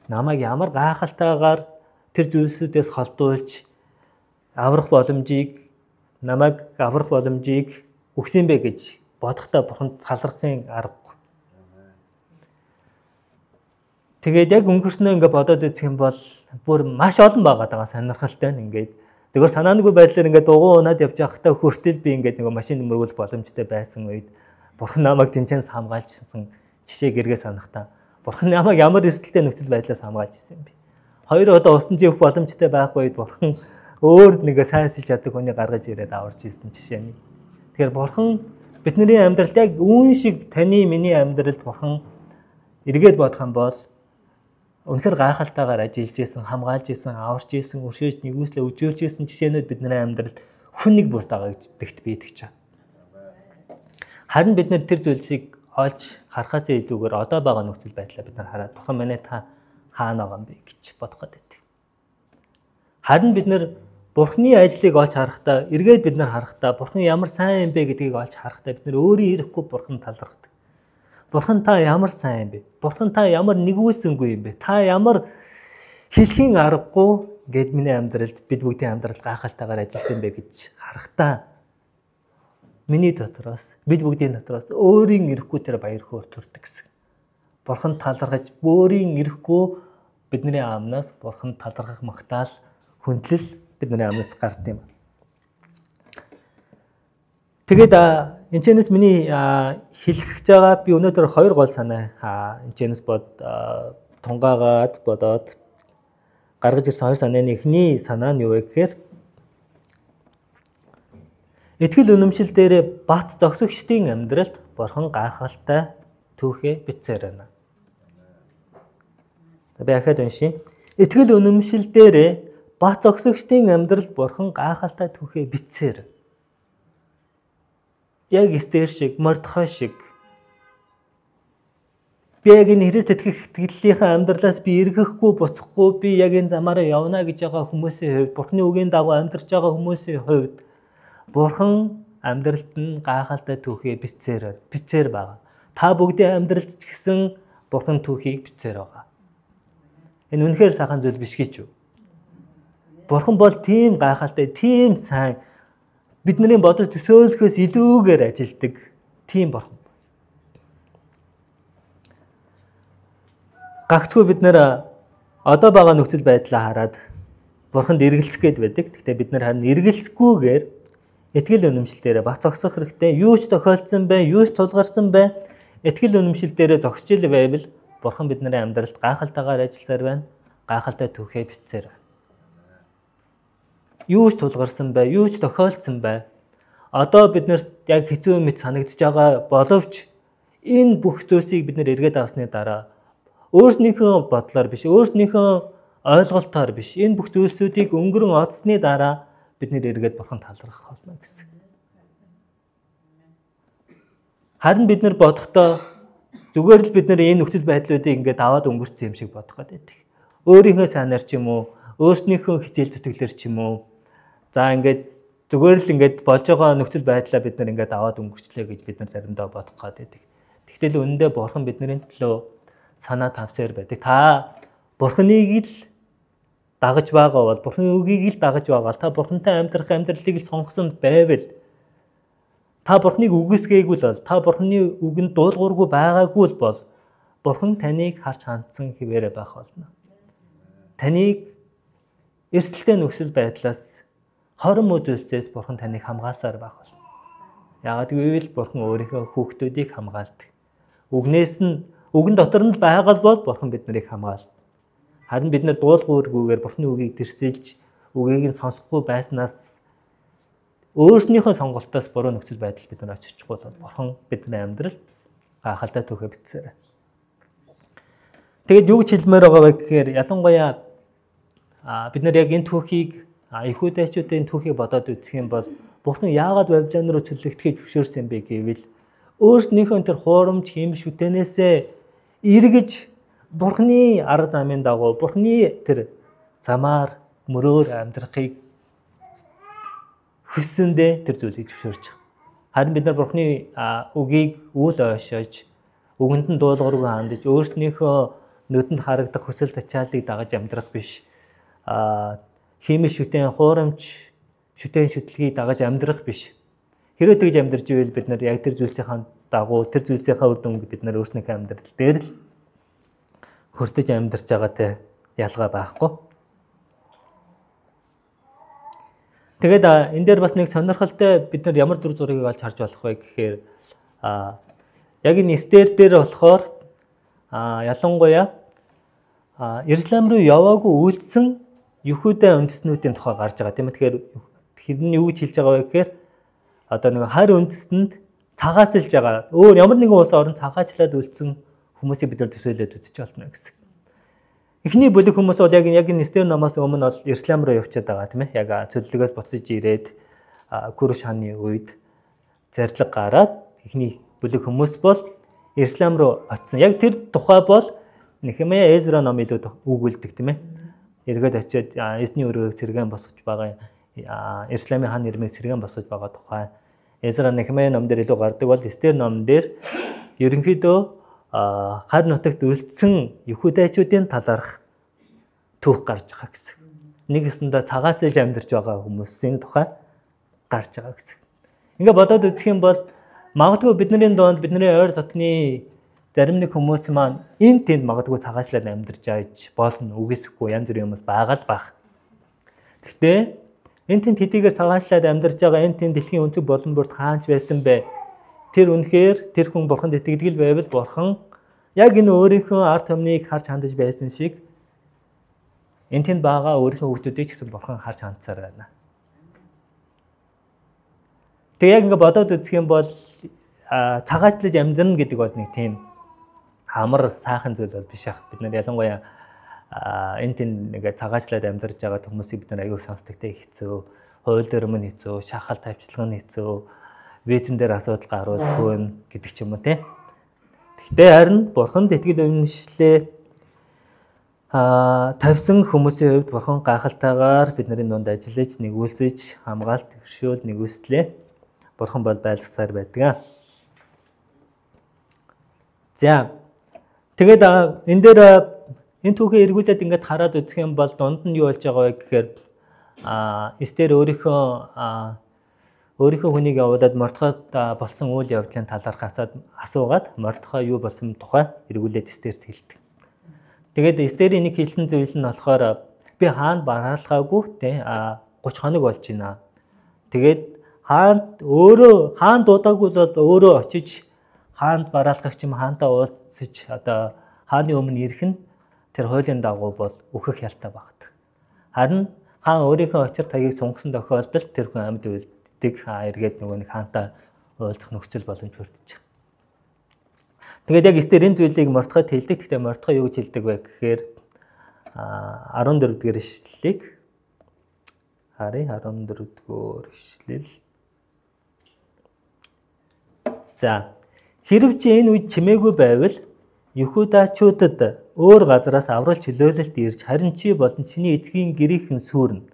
намайг ямар гайхалтайгаар тэр зүйлсүүдээс холдуулж аврах боломжийг, намайг аврах боломжийг өгсөн бэ гэж бодохдоо бурханд талархахын аргагүй. Тэгээд яг өнгөрснөө ингээд бодоод үзэх юм бол бүр маш олон байгаа даа сонирхолтой нь ингээд зөвхөн санаангүй байдлаар ингээд дугуй унаад явж байхдаа хүртэл би ингээд нөгөө машин мөргүүлэх боломжтой байсан үед бурхан намайг тэнцэнс хамгаалжсэн жишээг эргээ санахдаа бурхан намайг ямар эрсдэлтэй нөхцөл байдлаас хамгаалж ирсэн юм бэ? Хоёр удаа усан живэх боломжтой байх үед бурхан өөр нэг сайн сэлж чаддаг хүний гаргаж ирээд аварч ирсэн жишээ нь. Тэгэхээр бурхан бидний амьдралд яг үүн шиг таны миний амьдралд бурхан эргээд бодох юм бол үнэхээр гайхалтайгаар ажиллаж исэн, хамгаалж исэн, аварч исэн, өршөөж нэгүслээ өжөөлж исэн жишээнүүд бидний амьдралд хүн нэг бүр дагагддагт би итгэж байна. Харин бид нэр тэр зүйлсийг олж харахаас илүүгээр одоо байгаа нөхцөл байдлаа бид нар хараад Бурхан манай та хаана байгаа юм бэ гэж бодох гэдэг. Харин бид нар Бурханы ажлыг олж харахтаа, эргээд бид нар харахтаа Бурхан ямар сайн юм бэ гэдгийг олж харахтаа бид нар өөрийн ирэхгүй Бурхан талархдаг. Бурхан та ямар сайн юм бэ? Бурхан та ямар нэгүүлсэнгүй юм бэ? Та ямар хэлхийн аргагүй гээд миний амьдралд бид бүгдийн амьдрал гайхалтайгаар ажилт юм бэ гэж харахтаа миний дотроос бид бүгдийн дотроос өөрийн ирэхгүй тэр баяр хөөр төрдөг гэсэн. Бурхан талархаж өөрийн ирэхгүй бидний амнаас Бурхан талархах магтаал хүндлэл бидний амнаас гард юм. Тэгээд энэ чэнэс миний хэлэх гэж байгаа би өнөөдөр хоёр гол санаа энэ чэнэс бод тунгаагаад бодоод гаргаж ирсэн хоёр санааны эхний санаа нь юу вэ гэхээр итгэл үнэмшил дээрээ бат зогсогчдын амьдралд Бурхан гайхалтай түүхээ бичсээр байна. За би ахаад уншия. Итгэл үнэмшил дээрээ бат зогсогчдын амьдралд Бурхан гайхалтай түүхээ бичсээр. Яг Эстер шиг, Мордохой шиг би яг энэ Христ итгэх итгэлийнхээ амьдралаас би эргэхгүй, буцахгүй, би яг энэ замаараа явна гэж байгаа хүмүүсийн хувьд, Бурханы үгийн дагуу амьдарч байгаа хүмүүсийн хувьд Бурхан амьдралд нь гайхалтай түүхээ бичсээр байгаа. Та бүгдийн амьдралд ч гэсэн Бурхан түүхийг бичсээр байгаа. Энэ үнэхээр сайхан зүйл биш гэж юу? Бурхан бол тийм гайхалтай, тийм сайн, бидний бодож төсөөлөхөөс илүүгээр ажилдаг тийм Бурхан. Гагцгүй бид нэр одоо байгаа нөхцөл байдлаа хараад Бурханд эргэлзэх гээд байдаг. Гэхдээ бид нар харин эргэлзэхгүйгээр итгэл үнэмшил дээрээ бат зогсох хэрэгтэй. Юу ч тохиолдсон бэ, юу ч тулгарсан бэ, итгэл үнэмшил дээрээ зогсож ил байвал Бурхан бидний амьдралд гайхалтайгаар ажилласаар байна. Гайхалтай түүхээ бичсээр байна. Юу ч тулгарсан бэ, юу ч тохиолдсон бэ. Одоо бид нарт яг хэцүү мэт санагдаж байгаа боловч энэ бүх зүйлсийг бид нар эргээд авсны дараа өөрснийхөө бодлоор биш, өөрснийхөө ойлголтоор биш, энэ бүх зүйлсүүдийг өнгөрөн одсны дараа бид нэр эргээд Бурхан талархах болно гэсэн. Харин бид нар бодохдоо зүгээр л бид нар энэ нөхцөл байдлуудыг ингээд аваад өнгөрцөн юм шиг бодох гэдэг. Өөрийнхөө сайнаар ч юм уу, өөрснийхөө хичээл зүтгэлээр ч юм уу. За ингээд зүгээр л ингээд болж байгаа нөхцөл байдлаа бид нар ингээд аваад өнгөрчлээ гэж бид нар заримдаа бодох гэдэг. Тэгтэл үнэндээ Бурхан бидний төлөө санаа тавсаар байдаг. Та Бурханыг л дагаж байгаа бол, Бурханы үгийг л дагаж байгаа бол, та Бурхантай амьдрах амьдралыг л сонгосон байвал, та Бурханыг үгүйсгээгүй л бол, та Бурханы үгэнд дуулуургүй байгаагүй л бол, Бурхан таныг харж хандсан хэвээрээ байх болно. Таныг эрсдэлтэй нөхцөл байдлаас хорон муу зүйлсээс Бурхан таныг хамгаалсаар байх болно. Яагаад гэвэл Бурхан өөрийнхөө хүүхдүүдийг хамгаалдаг. Үгнээс нь үгэн дотор нь байгаа бол Бурхан бид нарыг хамгаална. Харин бид нар дуулуургүйгээр Бурханы үгийг тэрсэлж, үгийг нь сонсохгүй байснаас өөрснийхөө сонголтоос буруу нөхцөл байдал бид нар очихгүй бол Бурхан бидний амьдрал гайхалтай түүхээ бичсээр. Тэгээд юу гэж хэлмээр байгаа вэ гэхээр ялангуяа бид нар яг энэ түүхийг Ихэвдээчүүдийн түүхийг бодоод үзэх юм бол Бурхан яагаад Бабилон руу цөллөгдөхийг зөвшөөрсөн бэ гэвэл өөрснийхөө тэр хуурамч хийм шүтэнээсээ эргэж Бурханы арга замын дагуу Бурханы тэр замаар мөрөөр амьдрахыг хүссэндээ тэр зүйлийг зөвшөөрч байгаа. Харин бид нар Бурханы үгийг үл ойшоож, үгэнд нь дуулуургүй хандаж, өөрснийхөө нүдэнд харагдах хүсэл тачааллыг дагаж амьдрах биш, хиймэл шүтэн, хуурамч шүтэн шүтлгийг дагаж амьдрах биш. Хэрвээ тэгж амьдарч ивэл бид нар яг тэр зүйлсийнхаа дагуу, тэр зүйлсийнхаа үр дүнг бид нар өөрснийхөө амьдрал дээр л хөртөж амьдарч байгаатай ялгаа байхгүй. Тэгээд энэ дээр бас нэг сонирхолтой бид нар ямар дүр зургийг олж харж болох вэ гэхээр яг энэ Эстер дээр болохоор ялангуяа Иерусалим руу яваагүй үлдсэн Юхудэ үндэстнүүдийн тухай гарч байгаа тийм ээ. Тэгэхээр тэр нь юу гэж хэлж байгаа вэ гэхээр одоо нэг харь үндэстэнд цагаацлж байгаа. Өөр ямар нэгэн улс орон цагаачлаад үлдсэн хүмүүсийг бид нар төсөөлөд үзэж болно гэсэн. Эхний бүлэг хүмүүс бол яг энэ Эстер номоос өмнө бол Иерусалим руу явчихад байгаа тийм ээ. Яг цөллөгөөс буцаж ирээд Курш хааны үед зарлиг гараад Эхний бүлэг хүмүүс бол Иерусалим руу очсон. Яг тэр тухай бол Нехемия, Эзра ном илүү өгүүлдэг, тийм ээ. Эргээд очиод эзний өрөөг сэргээн босгож байгаа, Иерусалимын хаан ирмийг сэргээн босгож байгаа тухай Эзра, Нехемия ном дээр илүү гардаг бол Эстер ном дээр ерөнхийдөө хар нутагт үлдсэн Юхудайчуудын талаарх түүх гарч байгаа гэсэн. Нэг ёсондоо цагаасэлж амьдарч байгаа хүмүүсийн тухай гарч байгаа гэсэн. Ингээ бодоод үзэх юм бол магадгүй бидний дунд, бидний ойр дотны зарим нэг хүмүүс маань энэ тэнд магадгүй цагаачлаад амьдарч байж болно. Үгүйсэхгүй янз бүрийн хүмүүс байгаа л байх. Гэхдээ энэ тэнд хэдийгээр цагаачлаад амьдарч байгаа энэ тэнд дэлхийн өнцөг болон бүрт хаанч байсан бэ? Тэр үнэхээр тэр хүн бурханд итгэдэг л байвал бурхан яг энэ өөрийнхөө ард түмнийг харж хандаж байсан шиг энэ тэнд байгаа өөрийнхөө хүүхдүүдийг ч гэсэн бурхан харж хандсаар байна. Тэгээ яг ингээ бодоод үзэх юм бол цагаачлаж амьдрна гэдэг бол нэг тийм амар сайхан зүйл бол биш ах. Бид нар ялангуяа энэ тэнд нэг цагаачлаад амьдарч байгаа хүмүүсийг бид нар аягүй сонсдог те, хэцүү, хууль дүрэм нь хэцүү, шахал тавьчлага нь хэцүү, визэн дээр асуудал гарвал хөөн гэдэг ч юм уу те. Гэхдээ харин бурханд итгэл үнэмшлээ тавьсан хүмүүсийн хувьд бурхан гайхалтайгаар бидний дунд ажиллаж, нэгүүлсэж, хамгаалт, өршөөл, нэгүслээ бурхан бол байлгасаар байдаг. За тэгээд энэ дээр энэ түүхээ эргүүлээд ингээд хараад үзэх юм бол дунд нь юу болж байгаа вэ гэхээр Эстер өөрийнхөө хүнийг явуулаад Мордохойд болсон үйл явдлын талаарх асуугаад Мордохой юу болсон тухай эргүүлээд Эстерт хэлдэг. Тэгээд Эстерийн нэг хэлсэн зүйл нь болохоор би хаанд бараалхаагүй те 30 хоног болж байна. Тэгээд хаанд өөрөө хаан дуудаагүй бол өөрөө очиж хаанд бараалхах ч юм, хаантаа уулзаж одоо хааны өмнө ирэх нь тэр хуулийн дагуу бол өөхөх ялтай багт. Харин хаан өөрийнхөө очир таягийг сунгасан тохиолдолд тэр хүн амьд үлддэг, эргээд нөгөө нэг хаантай уулзах нөхцөл боломж бүрдэж байгаа. Тэгээд яг Эстер энэ зүйлийг Мордохойд хэлдэг. Гэхдээ Мордохой юу гэж хэлдэг вэ гэхээр 14 дугаар ишлэлийг харъя. 14 дугаар ишлэл. За хэрв чи энэ үед чимээгүй байвал Юхудачуудад өөр газараас аврал чөлөөлөлт ирж харин чи болон чиний эцгийн гэрийнхэн сүрнэ.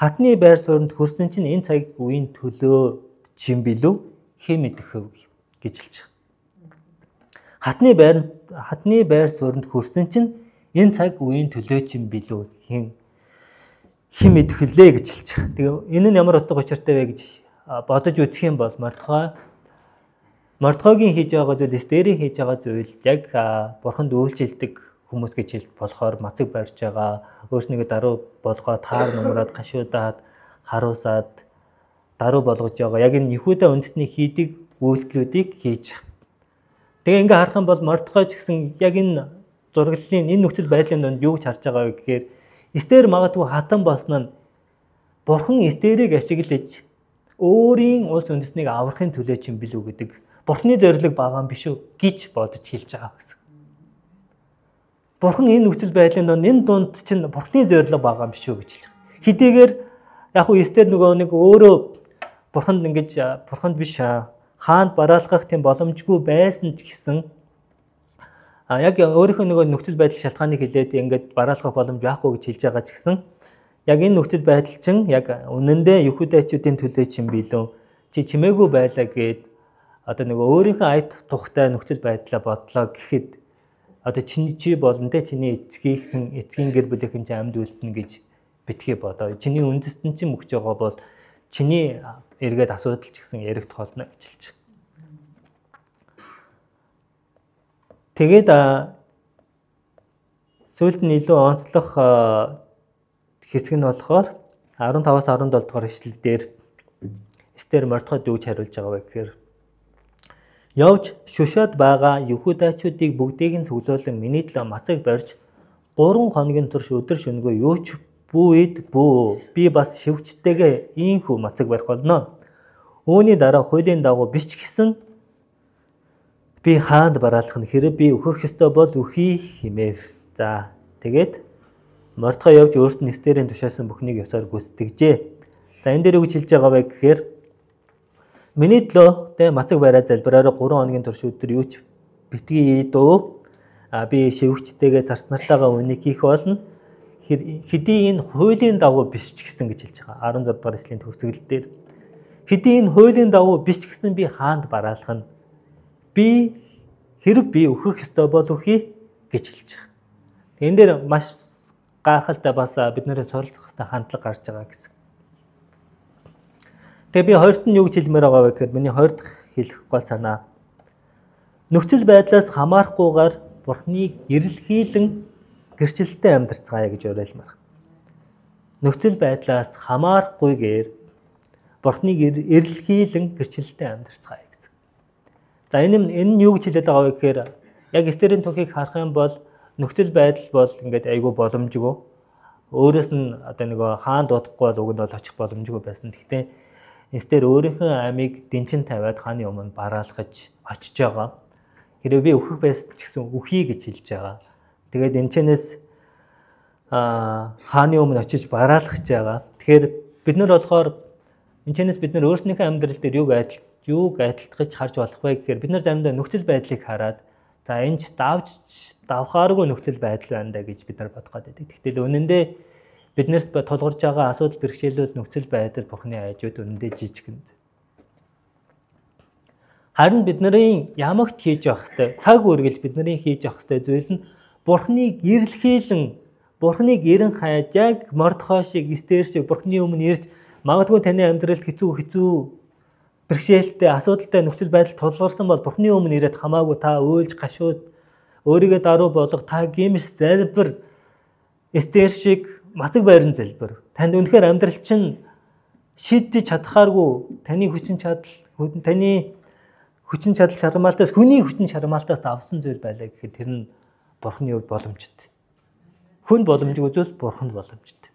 Хатны байр суурьнд хүрсэн чинь энэ цаг үеийн төлөө чим билүү хэн мэдэх вэ гэж хэлж байгаа. Хатны байр суурьнд хүрсэн чинь энэ цаг үеийн төлөө чим билүү хэн мэдэх лээ гэж хэлж байгаа. Тэгээ энэ нь ямар утга учиртай вэ гэж бодож үзэх юм бол Мордохойгийн хийж байгаа зүйл, Эстерийн хийж байгаа зүйл яг бурханд үйлчилдэг хүмүүс гэж хэлж болохоор мацаг барьж байгаа, өөрснийгөө даруй болгоо таар нумраад гашуудаад харуусаад даруй болгож байгаа. Яг энэ Юхуда үндэстний хийдэг үйлдэлүүдийг хийж байгаа. Тэгээ ингээ харах юм бол Мордохой ч гэсэн яг энэ зураглалын энэ нөхцөл байдлын донд юу гэж харж байгаа вэ гэхээр Эстер магадгүй хатан болсон нь бурхан Эстерийг ашиглаж өөрийн улс үндэснийг аврахын төлөө ч юм билүү гэдэг бурхны зорилго байгаа юм биш үү гэж бодож хэлж байгаа гэсэн. Бурхан энэ нөхцөл байдлын донд энэ дунд чинь бурхны зорилго байгаа юм биш үү гэж хэлж байгаа. Хэдийгээр яг хуу Эстер нөгөө нэг өөрөө бурханд ингэж бурханд биш хаанд бараалгах тийм боломжгүй байсан ч гэсэн яг өөрийнхөө нөгөө нөхцөл байдал шалтгааныг хэлээд ингээд бараалгах боломж байхгүй гэж хэлж байгаа ч гэсэн яг энэ нөхцөл байдал чинь яг үнэндээ Юхудайчуудын төлөө чинь билүү чи чимээгүй байлаа гэд одоо нөгөө өөрийнхөө аят тухтай нөхцөл байдлаа бодлоо гэхэд одоо чиний чи болон те чиний эцгийн гэр бүлийнхэн чи амьд үлдэнэ гэж битгий бодоо. Чиний үндэстэн чинь мөхж байгаа бол чиний эргээд асуудал ч гэсэн яригдах болно гэж хэлж байгаа. Тэгээд сүүлд нь илүү онцлох хэсэг нь болохоор 15-аас 17 дугаар ишлэл дээр Эстер Мордохойд юу гэж хариулж байгаа вэ гэхээр явж шүшээд байгаа Юхудачуудыг бүгдийг нь цуглуулан миний төлөө мацаг барьж 3 хоногийн турш өдөр шөнөгүй юу ч бүү ид бүү би бас шивгчтэйгээ ийхүү мацаг барих болно. Үүний дараа хуулийн дагуу биш ч гэсэн би хаанд бараалах нь хэрэг би өөхөх ёстой бол үхий хэмээв. За тэгээд Мордохой явж өөрт нь Эстерийн тушаасан бүхнийг ёсоор гүйцэтгэжээ. За энэ дээр юу гэж хэлж байгаа вэ гэхээр Миний төлөө тэ мацаг бариад залбираараа 3 хоногийн турш өдөр юу ч битгий дөө. Би шивгчтэйгээ зарц нартайгаа үнийг хийх болно. Хэдий энэ хуулийн дагуу биш ч гэсэн гэж хэлж байгаа. 16 дугаар эслийн төгсгөл дээр. Хэдий энэ хуулийн дагуу биш ч гэсэн би хаанд бараалах нь. Би хэрэг би өөхөх ёстой бол үхье гэж хэлж байгаа. Энэ дээр маш гайхалтай бас бидний суралцах ёстой хандлага гарч байгаа гэсэн. Тэгээ би хоёрт нь юу гэж хэлмээр байгаа вэ гэхээр миний хоёр дахь хэлэх гол санаа. Нөхцөл байдлаас хамаарахгүйгээр Бурхныг эрэлхийлэн гэрчлэлтэй амьдарцгаая гэж уриалмаар. Нөхцөл байдлаас хамаарахгүйгээр Бурхныг эрэлхийлэн гэрчлэлтэй амьдарцгаая гэсэн. За энэ нь юу гэж хэлээд байгаа вэ гэхээр яг Эстерийн түүхийг харах юм бол нөхцөл байдал бол ингээд айгүй боломжгүй. Өөрөөс нь одоо нөгөө хаан дуудахгүй бол уг нь бол очих боломжгүй байсан. Гэхдээ Эстер өөрийнхөө амийг дэнчин тавиад хааны өмнө бараалхаж очиж байгаа. Хэрвээ би өөхөх байсан ч гэсэн үхье гэж хэлж байгаа. Тэгээд энэ чэнэс хааны өмнө очиж бараалхаж байгаа. Тэгэхээр бид нар болохоор энэ чэнэс бид нар өөрснийхөө амьдрал дээр юуг адилтгаж харж болох вэ гэхээр бид нар заримдаа нөхцөл байдлыг хараад за энэ ч давж давхааргүй нөхцөл байдал байна да гэж бид нар бодох гэдэг. Тэгтэл үнэндээ биднэрт тулгарч байгаа асуудал бэрхшээлүүд нөхцөл байдал Бурхны ажууд үнэндээ жижигхэн. Харин бидний ямагт хийж явах ёстой, цаг үргэлж бидний хийж явах ёстой зүйл нь Бурхныг эрэлхийлэн, Бурхныг эрен хайж, яг Мордохой шиг, Эстер шиг Бурхны өмнө ирж магадгүй таны амьдралд хэцүү бэрхшээлтэй, асуудалтай нөхцөл байдал тулгарсан бол Бурхны өмнө ирээд хамаагүй та уйлж гашууд өөрийгөө даруй болго, та гимш залбир, Эстер шиг мацаг байран залбир. Танд үнэхээр амьдрал чинь шийдэж чадхааргүй, таны хүчин чадал, таны хүчин чадал чармаалтаас, хүний хүчин чармаалтаас давсан зүйл байлаа гэхэд тэр нь Бурхны хувьд боломжтой. Хүн боломжгүй зүйл Бурханд боломжтой.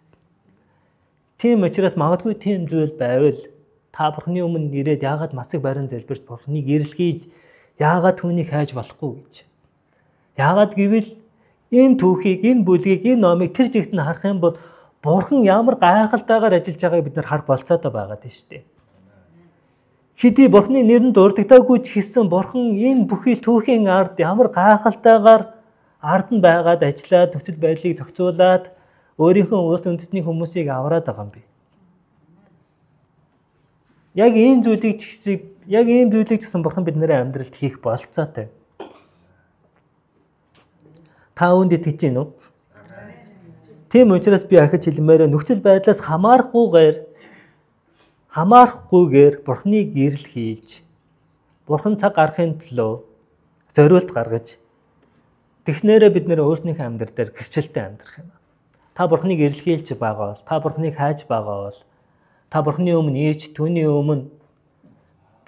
Тийм учраас магадгүй тийм зүйл байвал та Бурхны өмнө ирээд яагаад мацаг байран залбирч Бурхныг эрэлхийж яагаад түүнийг хайж болохгүй гэж. Яагаад гэвэл энэ түүхийг, энэ бүлгийг, энэ номыг тэр чигт нь харах юм бол Бурхан ямар гайхалтайгаар ажиллаж байгааг бид нар харах болцоотой байгаа тийм шүү дээ. Хэдий Бурхны нэр нь дурддаггүй ч гэсэн Бурхан энэ бүхий түүхийн ард ямар гайхалтайгаар ард нь байгаад ажиллаад нөхцөл байдлыг зохицуулаад өөрийнхөө улс үндэстний хүмүүсийг авраад байгаа юм бэ. Яг ийм зүйлийг ч гэсэн яг ийм зүйлийг ч гэсэн Бурхан бидний амьдралд хийх болцоотой. Та үүнд итгэж байна уу? Тийм учраас би ахиж хэлмээр нөхцөл байдлаас хамаарахгүйгээр Бурхныг эрэлхийлж, Бурхан цаг гаргахын төлөө зориулт гаргаж тэгснээрээ бид нэр өөрснийхөө амьдрал дээр гэрчлэлтэй амьдрах юм. Та Бурхныг эрэлхийлж байгаа бол, та Бурхныг хайж байгаа бол, та Бурхны өмнө ирж түүний өмнө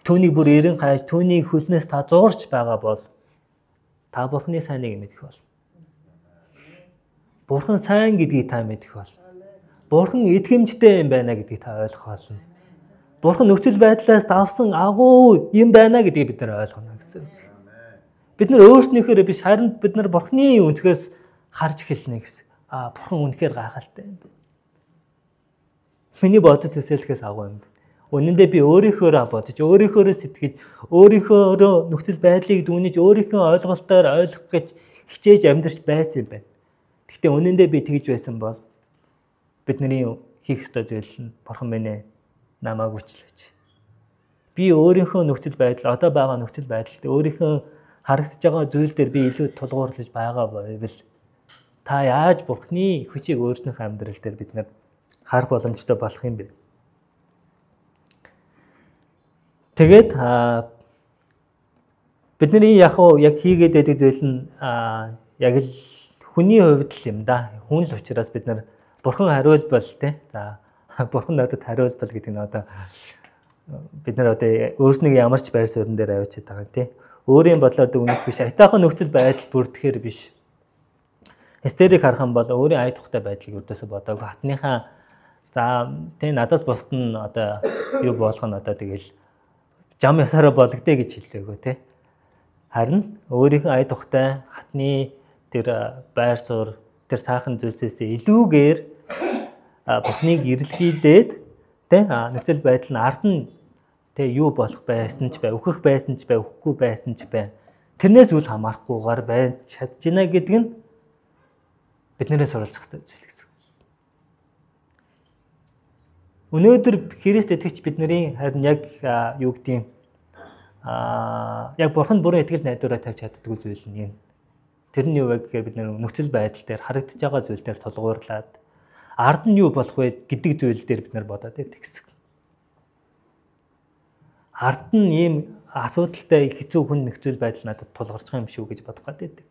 түүнийг бүр эрен хайж, түүнийг хөлнөөс та зуурч байгаа бол та Бурхны сайныг мэдэх бол. Бурхан сайн гэдгийг та мэдэх бол. Бурхан итгэмжтэй юм байна гэдгийг та ойлгох болно. Бурхан нөхцөл байдлаас давсан агуу юм байна гэдгийг бид нар ойлгоно гэсэн. Бид нар өөрснийхөө биш, харин бид нар Бурханы өнцгөөс харж эхэлнэ гэсэн. Аа, Бурхан үнэхээр гайхалтай юм байна. Миний бодож төсөөлөхөөс агуу юм байна. Үнэн дээр би өөрийнхөөрөө бодож, өөрийнхөөрөө сэтгэж, өөрийнхөөрөө нөхцөл байдлыг дүгнэж, өөрийнхөө ойлголтоор ойлгох гэж хичээж амьдарч байсан юм байна. Гэхдээ үнэн дээр би тэгж байсан бол бидний хийх ёстой зүйл нь Бурхан минь ээ, намайг үчлээч. Би өөрийнхөө нөхцөл байдал, одоо байгаа нөхцөл байдалд өөрийнхөө харагдаж байгаа зүйл дээр би илүү тулгуурлаж байгаа байвал та яаж Бурхны хүчийг өөрснийхөө амьдрал дээр бид нар харах боломжтой болох юм бэ? Тэгээд бидний яг хийгээд байдаг зүйл нь яг л хүний хувьд л юм да. Хүн л учраас бид нар Бурхан хариулбал те. За Бурхан надад хариулбал гэдэг нь одоо бид нар одоо өөрснийг ямар ч байр суурин дээр авчиад байгаа те. Өөрийн бодлоор дүгнэх биш. Айтаахан нөхцөл байдал бүрдэхээр биш. Эстерийг харах юм бол өөрийн ая тухтай байдлыг өрдөөсөө бодоогүй. Хатныхаа за тэ надаас бусд нь одоо юу болгох нь одоо тэгэл жам ясаараа болгодээ гэж хэлээгөө те. Харин өөрийнхөө ая тухтай хатны тэр байр суурь тэр сайхан зүйлсээс илүүгээр Бурхныг эрэлхийлээд тэ нөхцөл байдал нь ард нь Тэ юу болох байсан ч бай, үхэх байсан ч бай, үхэхгүй байсан ч бай. Тэрнээс үл хамаарахгүйгээр байж чадж байна гэдэг нь биднээс суралцах хэрэгтэй зүйл гэсэн. Өнөөдөр Христ итгэгч бидний харин яг юу гэдгийг яг Бурханд бүрэн итгэл найдвараа тавьж чаддаггүй зүйл нь энэ. Тэр нь юу вэ гэхээр бид нөхцөл байдал дээр харагдаж байгаа зүйл дээр тулгуурлаад ард нь юу болох вэ гэдэг зүйл дээр бид нар бодоод байдаг гэсэн. Ард нь ийм асуудалтай хэцүү хүн нөхцөл байдал надад тулгарч байгаа юм шүү гэж бодох гэдэг.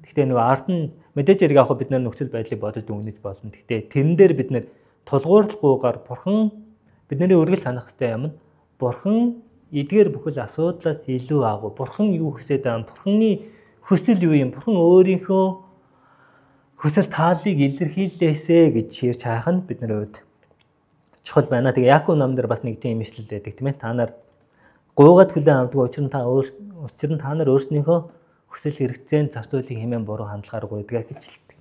Гэхдээ нөгөө ард нь мэдээж хэрэг авах бид нар нөхцөл байдлыг бодож дүгнэж болно. Гэхдээ тэрэн дээр бид нар тулгуурлахгүйгээр Бурхан бидний үргэлж санах хэрэгтэй юм нь Бурхан эдгээр бүхэл асуудлаас илүү агуу. Бурхан юу хүсээд байгаа юм? Бурханы хүсэл юу юм? Бурхан өөрийнхөө хүсэл тааллыг илэрхийлээсэ гэж ярьж хаах нь бидний хувьд чухал байна. Тэгээ Яаков ном дээр бас нэг тийм ишлэл байдаг тийм ээ. Та нар гуйгаад хүлээн авдаггүй, учир нь та нар өөрснийхөө хүсэл хэрэгцээнд зарцуулах хэмээн буруу хандлагаар гуйдаг гэж хэлдэг.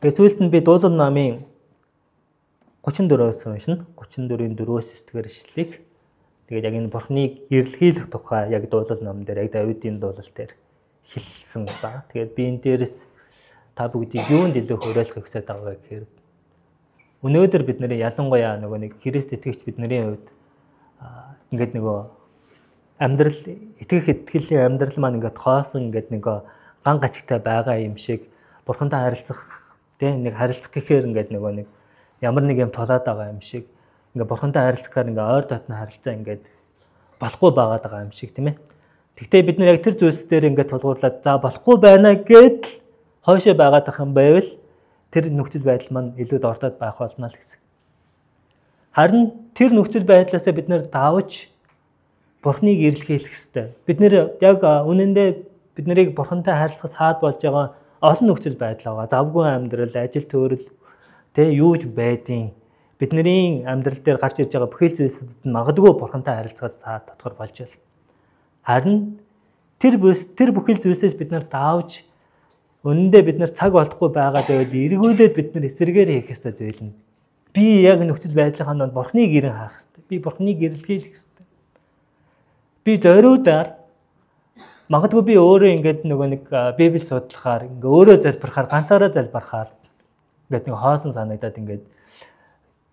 Тэгээ сүүлд нь би Дуулал номын 34-өөс уншина. 34-ийн 4-өөс 9-р ишлэлийг. Тэгээд яг энэ Бурхныг эрэлхийлэх тухай яг Дуулал ном дээр яг Давидын дуулал дээр хэлсэн ба. Тэгээд би энэ дээрээс та бүгдийг юунд илүү хуриалахыг хүсэж байгаа вэ гэхээр өнөөдөр бид нарын ялангуяа нөгөө нэг Христ итгэгч бидний хувьд ингээд нөгөө амьдрал итгэх итгэлийн амьдрал маань ингээд хоосон ингээд нөгөө ган гачигтай байгаа юм шиг Бурхантай харилцах тэ нэг харилцах гэхээр ингээд нөгөө нэг ямар нэг юм тулаад байгаа юм шиг ингээд Бурхантай харилцахаар ингээд ойр дотны харилцаа ингээд болохгүй байгаад байгаа юм шиг тийм ээ. Гэхдээ бид нар яг тэр зүйлс дээр ингээд тулгуурлаад за болохгүй байна гэдэл хойшоо байгаад ах юм байвал тэр нөхцөл байдал маань илүү дордоод байх болно л гэсэн. Харин тэр нөхцөл байдлаасаа бид нэр давж Бурхныг эрэлхийлэх ёстой. Бид нэр яг үнэндээ бид нарыг Бурхантай харилцах саад болж байгаа олон нөхцөл байдал байгаа. Завгүй амьдрал, ажил төөрөл тэ юу ч байдیں۔ Бидний амьдрал дээр гарч ирж байгаа бүхэл зүйлсүүд нь магадгүй Бурхантай харилцахад саад тодгор болж байна. Харин тэр бүхэл зүйлсээс бид нар давж үнэндээ бид нар цаг олдохгүй байгаа гэвэл эргүүлээд бид нар эсрэгээр хийх ёстой зүйл нь би яг нөхцөл байдлынхаа донд Бурхныг ирэн хаах ёстой. Би Бурхныг эрэлхийлэх ёстой. Би зориудаар магадгүй би өөрөө ингээд нөгөө нэг Библи судлахаар ингээ өөрөө залбирахаар ганцаараа залбирахаар ингээд нэг хоосон санагдаад ингээд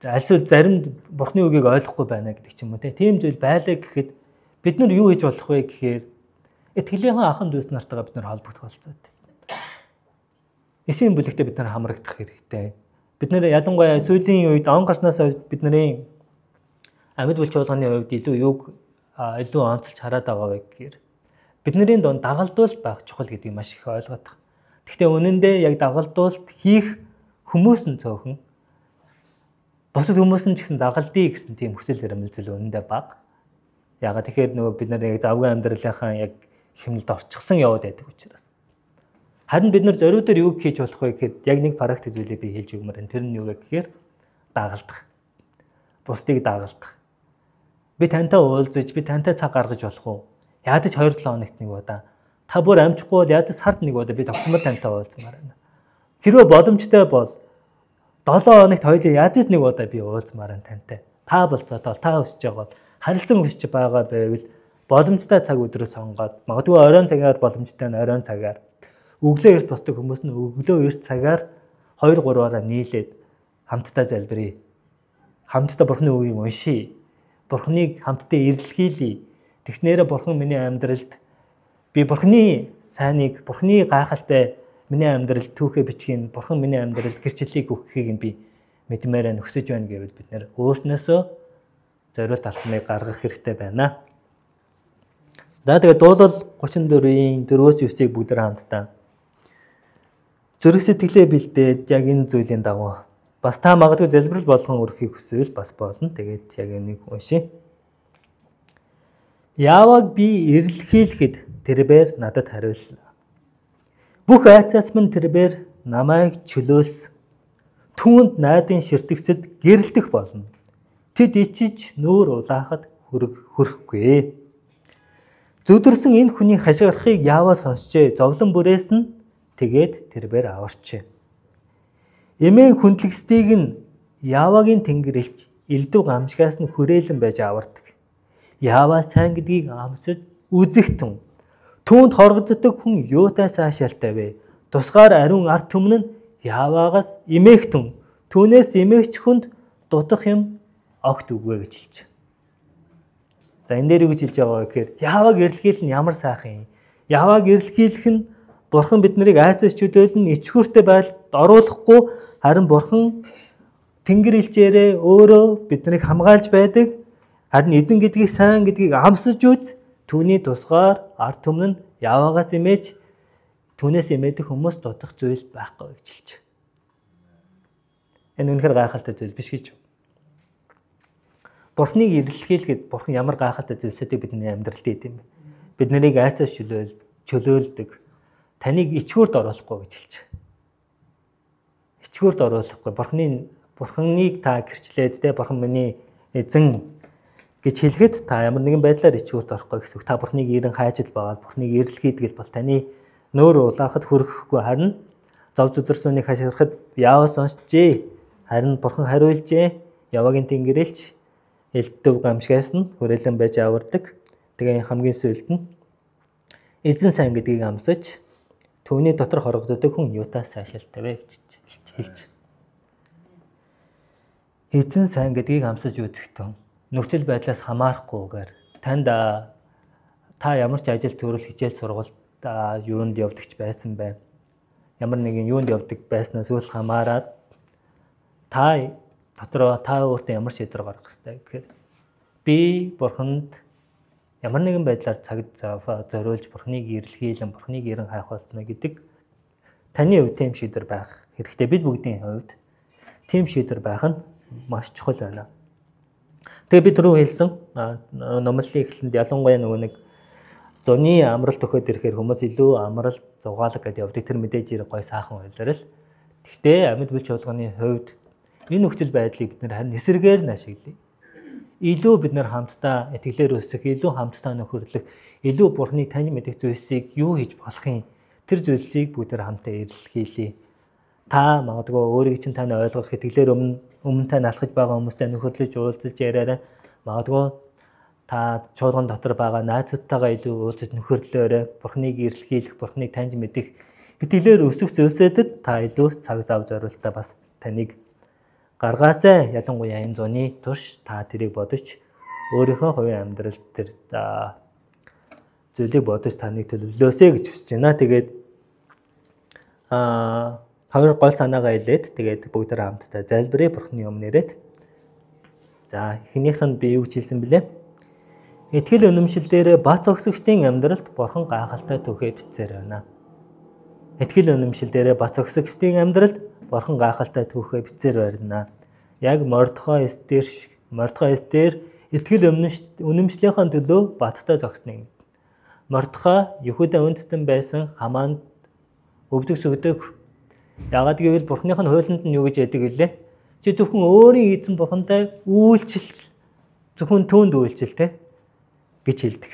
альсвал зарим Бурхны үгийг ойлгохгүй байна гэдэг ч юм уу тийм зүйл байлаа гэхэд бид нар юу хийж болох вэ гэхээр итгэлийнхээ ахын дүүс нартайгаа бид нар холбогдох болцоотой. Эсийн бүлэгтээ бид нар хамрагдах хэрэгтэй. Бид нар ялангуяа сүүлийн үед он гарснаас хойш бидний амьд бүл чуулганы хувьд илүү юг илүү онцолж хараад байгаа вэ гэхээр бидний дунд дагалдуулалт байх чухал гэдгийг маш их ойлгоод байгаа. Гэхдээ үнэн дээр яг дагалдуулалт хийх хүмүүс нь цөөхөн. Бусад хүмүүс нь ч гэсэн дагалдъя гэсэн тийм хүсэл эрмэлзэл үнэндээ бага. Яагаад тэгэхээр нөгөө бид нар яг завгүй амьдралынхаа яг хэмнэлд орчихсон яваад байдаг учраас. Харин бид нар зориуд дээр юу хийж болох вэ гэхэд яг нэг практик зүйлийг би хэлж өгмөр байна. Тэр нь юу вэ гэхээр дагалдах. Бусдыг дагалдах. Би тантай уулзаж, би тантай цаг гаргаж болох уу? Ядаж 2-7 хоногт нэг удаа. Та бүр амжихгүй бол ядаж сард нэг удаа би тогтмол тантай уулзмаар байна. Хэрвээ боломжтой бол 7 хоногт хоёулаа ядаж нэг удаа би уулзмаар байна тантай. Та болцоотой, та өсөж байгаа бол харилцан өсөж байгаа байвал боломжтой цаг өдрөө сонгоод магадгүй оройн цагаар боломжтой нь оройн цагаар өглөө эрт босдог хүмүүс нь өглөө эрт цагаар 2 3-аараа нийлээд хамтдаа залбирая. Хамтдаа Бурхны үгийг уншия. Бурхныг хамтдаа эрэлхийлье. Тэгснээрээ Бурхан миний амьдралд би Бурхны сайныг, Бурхны гайхалтай миний амьдралд түүхээ бичгийг, Бурхан миний амьдралд гэрчлэлийг өгөхийг нь би мэдмээр нөхсөж байна гэвэл бид нэр өөртнөөсөө зориулт алхмыг гаргах хэрэгтэй байна. За тэгээд дуулал 34-ийн 4-9-ийг бүгд хамтдаа зүрх сэтгэлээ бэлдээд яг энэ зүйлийн дагуу бас та магадгүй залбирал болгон өргөхийг хүсвэл бас болно. Тэгээд яг энийг уншия. Яваг би эрэлхийлэхэд тэрбээр надад хариулсан. Бүх айцаас минь тэрбээр намайг чөлөөлсөн. Түүнд найдын ширтгсэд гэрэлтэх болно. Тэд ичиж нүүр улаахад хөрөхгүй. Зүдэрсэн энэ хүний хашгирахыг Яваа сонсчээ. Зовлон бүрээс нь тэгээд тэрбээр аварчээ. Эмээн хүндлэгсдийг нь Явагийн тэнгэр элч Элдв гамшигаас нь хүрээлэн байж авардаг. Яава сайн гэдгийг амсаж үзэгтэн. Түүнд хоргоддог хүн юутай сайшаалтай вэ? Тусгаар ариун ард түмэн нь Яваагаас эмээгтэн. Түүнээс эмээгч хүнд дутах юм огт үгүй гэж хэлж. За энэ дээр юу гэж хэлж байгаа вэ гэхээр Явааг эрэлхийлэх нь ямар сайхан юм. Явааг эрэлхийлэх нь Бурхан бид нарыг айцас чөлөөлн ичхүүртэй байдалд оруулахгүй, харин Бурхан Тэнгэр элчээрээ өөрөө бид нарыг хамгаалж байдаг. Харин эзэн гэдгийг сайн гэдгийг амсаж үз. Түүний тусгаар ард түмэн нь Яваагаас эмээж түүнээс эмээдэх хүмүүс дутах зүйл байхгүй гэж хэлж. Энэ үнэхээр гайхалтай зүйл биш гэж. Бурхныг эрэлхийлэхэд Бурхан ямар гайхалтай зүйлсүүдийг бидний амьдралд хийдэг юм бэ? Бид нарыг айцаас чөлөөлдөг. Таныг ичгүүрт оруулахгүй гэж хэлж. Ичгүүрт оруулахгүй. Бурхныг та гэрчлээд те Бурхан миний эзэн гэж хэлэхэд та ямар нэгэн байдлаар ичгүүрт орохгүй гэсэн үг. Та Бурхныг ерэн хайж л байгаа. Бурхныг эрэлхийдэг л бол таны нөөр улаахад хөрөхгүй, харин зов зүдэрсөнийг хашгирахад Яава сонсчээ. Харин Бурхан хариулжээ. Яваагийн тэнгэрэлч элдв гамшигаас нь хүрээлэн байж авардаг. Тэгээ хамгийн сүүлд нь эзэн сайн гэдгийг амсаж түүний дотор хорогддог хүн юутаа сайшаалтай вэ гэж хэлж. Эзэн сайн гэдгийг амсаж үзэхдээ нөхцөл байдлаас хамаарахгүйгээр танд та ямар ч ажил төрөл хичээл сургалт юунд явдагч байсан бай. Ямар нэгэн юунд явдаг байснаас үл хамааран та дотроо та өөртөө ямар шийдвэр гаргах ёстой гэхээр би Бурханд ямар нэгэн байдлаар цаг зориулж Бурхныг эрэлхийлэн Бурхныг ерэн хайх болно гэдэг таны хувьд тийм шийдвэр байх хэрэгтэй. Бид бүгдийн хувьд тийм шийдвэр байх нь маш чухал байна. Тэгээ би түрүү хэлсэн номлолын эхлэнд ялангуяа нөгөө нэг зуны амралт өгөхөд ирэхээр хүмүүс илүү амралт зугаалга гэдээ явдаг. Тэр мэдээж хэрэг гой сайхан ойлорол. Гэхдээ амьд бүл чуулганы хувьд энэ нөхцөл байдлыг бид нэр харин эсрэгээр нь ашиглая. Илүү бид нэр хамтдаа итгэлээр өсөх, илүү хамтдаа нөхөрлөх, илүү Бурхныг таньж мэдэх зүйлсийг юу хийж болох юм? Тэр зүйлсийг бүгд хамтдаа эрэлхийлье. Та магадгүй өөрийг чинь тань ойлгох, итгэлээр өмнө тань алхаж байгаа хүмүүстэй нөхөрлөж уулзаж яриарай. Магадгүй та чуулган дотор байгаа найзуудтайгаа илүү уулзаж нөхөрлөөрэй. Бурхныг эрэлхийлэх, Бурхныг таньж мэдэх, итгэлээр өсөх зүйлсүүдэд та илүү цаг зав зориултаа бас таныг гаргаасай. Ялангуяа энэ зуны турш та тэрийг бодож өөрийнхөө хувийн амьдрал тэр зүйлийг бодож таныг төлөвлөөсэй гэж хүсэж байна. Тэгээд хоёр гол санаагаа хэлээд тэгээд бүгд хамтдаа залбирая Бурхны өмнө ирээд. За эхнийх нь би юу гэж хэлсэн бэлээ? Итгэл үнэмшил дээр бац огсогчдын амьдралд Бурхан гайхалтай түүхээ бичсээр байна. Итгэл үнэмшил дээр бац огсогчдын амьдралд Бурхан гайхалтай түүхээ бичсээр байна. Яг Мордохой Эстер шиг Мордохой Эстер итгэл үнэмшлийнхээ төлөө баттай зогсныг. Мордохой Юхуда үндэстэн байсан Хамаанд өвдөг сөгдөг. Яагаад гэвэл Бурхных нь хуулинд нь юу гэж яддаг вүлээ? Чи зөвхөн өөрийн эзэн Бурхантай үйлчил, зөвхөн түүнд үйлчил те гэж хэлдэг.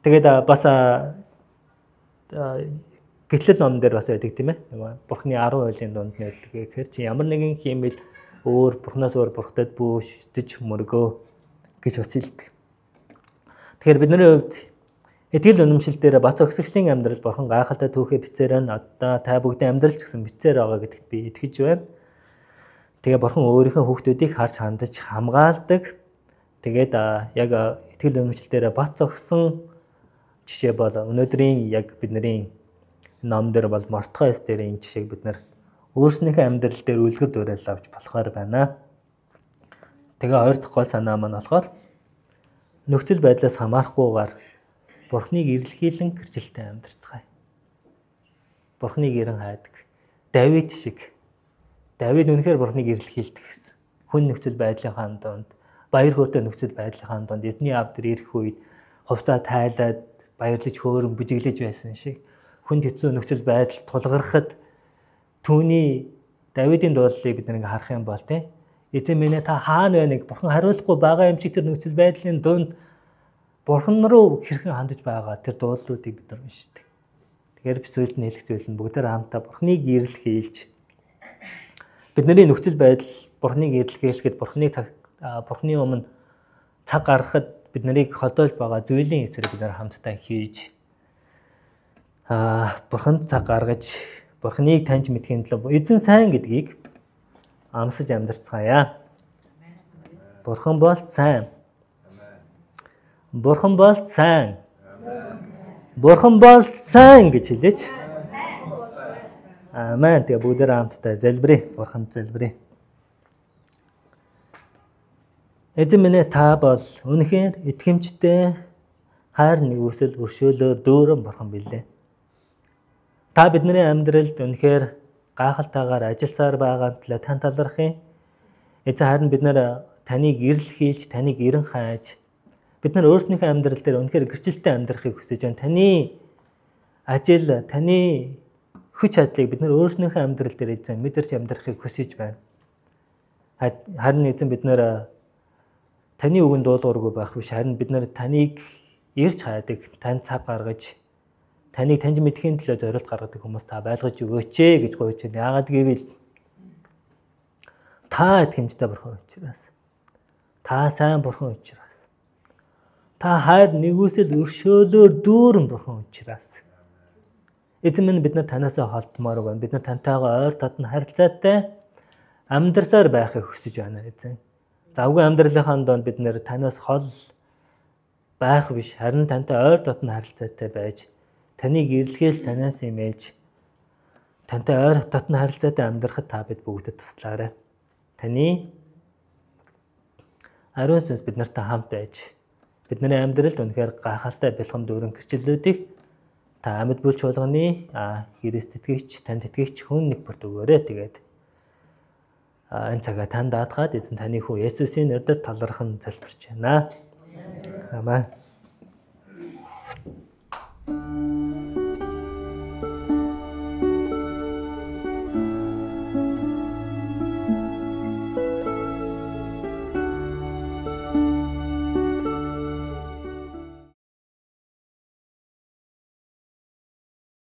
Тэгээд бас гэтлэл ном дээр бас байдаг тийм ээ. Нөгөө Бурхны 10 хуулийн дунд нь байдаг. Тэгэхээр чи ямар нэгэн хиймэл өөр Бурхнаас өөр бурхтад бүүшдэж мөргөө гэж бас хэлдэг. Тэгэхээр бидний хувьд итгэл үнэмшил дээр бац огсогчдын амьдрал Бурхан гайхалтай түүхээ бичсээр байна. Одоо та бүгдийн амьдрал ч гэсэн бичсээр байгаа гэдэгт би итгэж байна. Тэгээ Бурхан өөрийнхөө хүүхдүүдийг харж хандаж хамгаалдаг. Тэгээд яг итгэл үнэмшил дээр бац огсон жишээ бол өнөөдрийн яг бидний ном дээр бол Мордохой Эстерийн жишээг бид нар өөрснийхөө амьдрал дээр үлгэр дуурайл авч болохоор байна. Тэгээ хоёр дахь гол санаа маань болохоор нөхцөл байдлаас хамаарахгүйгээр Бурхныг эрэлхийлэн гэрчлэлтэй амьдарцгаая. Бурхныг ерэн хайдаг. Давид шиг. Давид үнэхээр Бурхныг эрэлхийлдэг гэсэн. Хүн нөхцөл байдлынхаа дунд, баяр хөөртэй нөхцөл байдлынхаа дунд эзний ав дээр ирэх үед хувцаа тайлаад баярлаж хөөрөн бүжиглэж байсан шиг хүнд хэцүү нөхцөл байдал тулгархад түүний Давидын дуулалыг бид нэг харах юм бол тийм эзэн минь та хаана байна гэж Бурхан хариулахгүй байгаа юм шиг тэр нөхцөл байдлын дунд Бурхан руу хэрхэн хандаж байгаа тэр дуулалуудыг бид нар уншдаг. Тэгэхээр би зүйлд нь хэлэх зүйл нь бүгдээр хамтдаа Бурханыг эрэлхийлж Бидний нөхцөл байдал Бурхныг эдлэхэлэхэд Бурхны өмнө цаг гаргахад бид нарыг холдоож байгаа зүйлийн эсрэг бид нар хамтдаа хийж Бурханд цаг гаргаж Бурхныг таньж мэдхийн төлөө эзэн сайн гэдгийг амсаж амьдарцгаая. Бурхан бол сайн. Бурхан бол сайн. Бурхан бол сайн гэж хэлээч. Амен. Тэгээ бүгдээр хамтдаа залбирая. Бурханд залбирая. Эзэн минь ээ, та бол үнэхээр итгэмжтэй хайр нэгүсэл өршөөлөөр дүүрэн бурхан билээ. Та бидний амьдралд үнэхээр гайхалтайгаар ажилласаар байгаа төлөө тань талархъя. Эзэн, харин бид нар таныг эрэл хийлж, таныг эрен хайж, бид нар өөрсдийнхөө амьдрал дээр үнэхээр гэрчлэлтэй амьдрахыг хүсэж байна. Таны ажил, таны хүч чадлыг бид нар өөрсдийнхөө амьдрал дээр эзэн мэдэрч амьдрахыг хүсэж байна. Харин эзэн, бид нар таны үгэнд дуулуургүй байх биш, харин бид нар таныг эрж хайдаг, танд цаг гаргаж, таныг таньж мэдэхийн төлөө зориулт гаргадаг хүмүүс та байлгаж өгөөч ээ гэж гуйж байна. Яагаад гэвэл та итгэмжтэй бурхан учраас. Та сайн бурхан учраас. Та хайр нэгүсэл өршөөлөөр дүүрэн бурхан учраас. Эзэн минь, бид нар танаас холдмоор байна. Бид нар тантайгаа ойр татан харилцаатай амьдарсаар байхыг хүсэж байна, эзэн. Завгүй амьдралынхаа донд бид нэр танаас хол байх биш, харин тантай ойр дотн харилцаатай байж, таныг эрлэгээл танаас имэж, тантай ойр дотн харилцаатай амьдрахад та бид бүгдэд туслаарай. Таны ариун сүнс бид нартай хамт байж, бидний амьдралд үнэхээр гайхалтай бэлхэм дүүрэн гэрчлэлүүдийг та амьд бүл чуулганы Христ итгэгч, танд итгэгч хүн нэг бүрт өгөөрэй. Тэгээд энэ цагаа танд даатгаад эзэн таны хүү Есүсийн нэрээр талархан залбирч байна. Амен.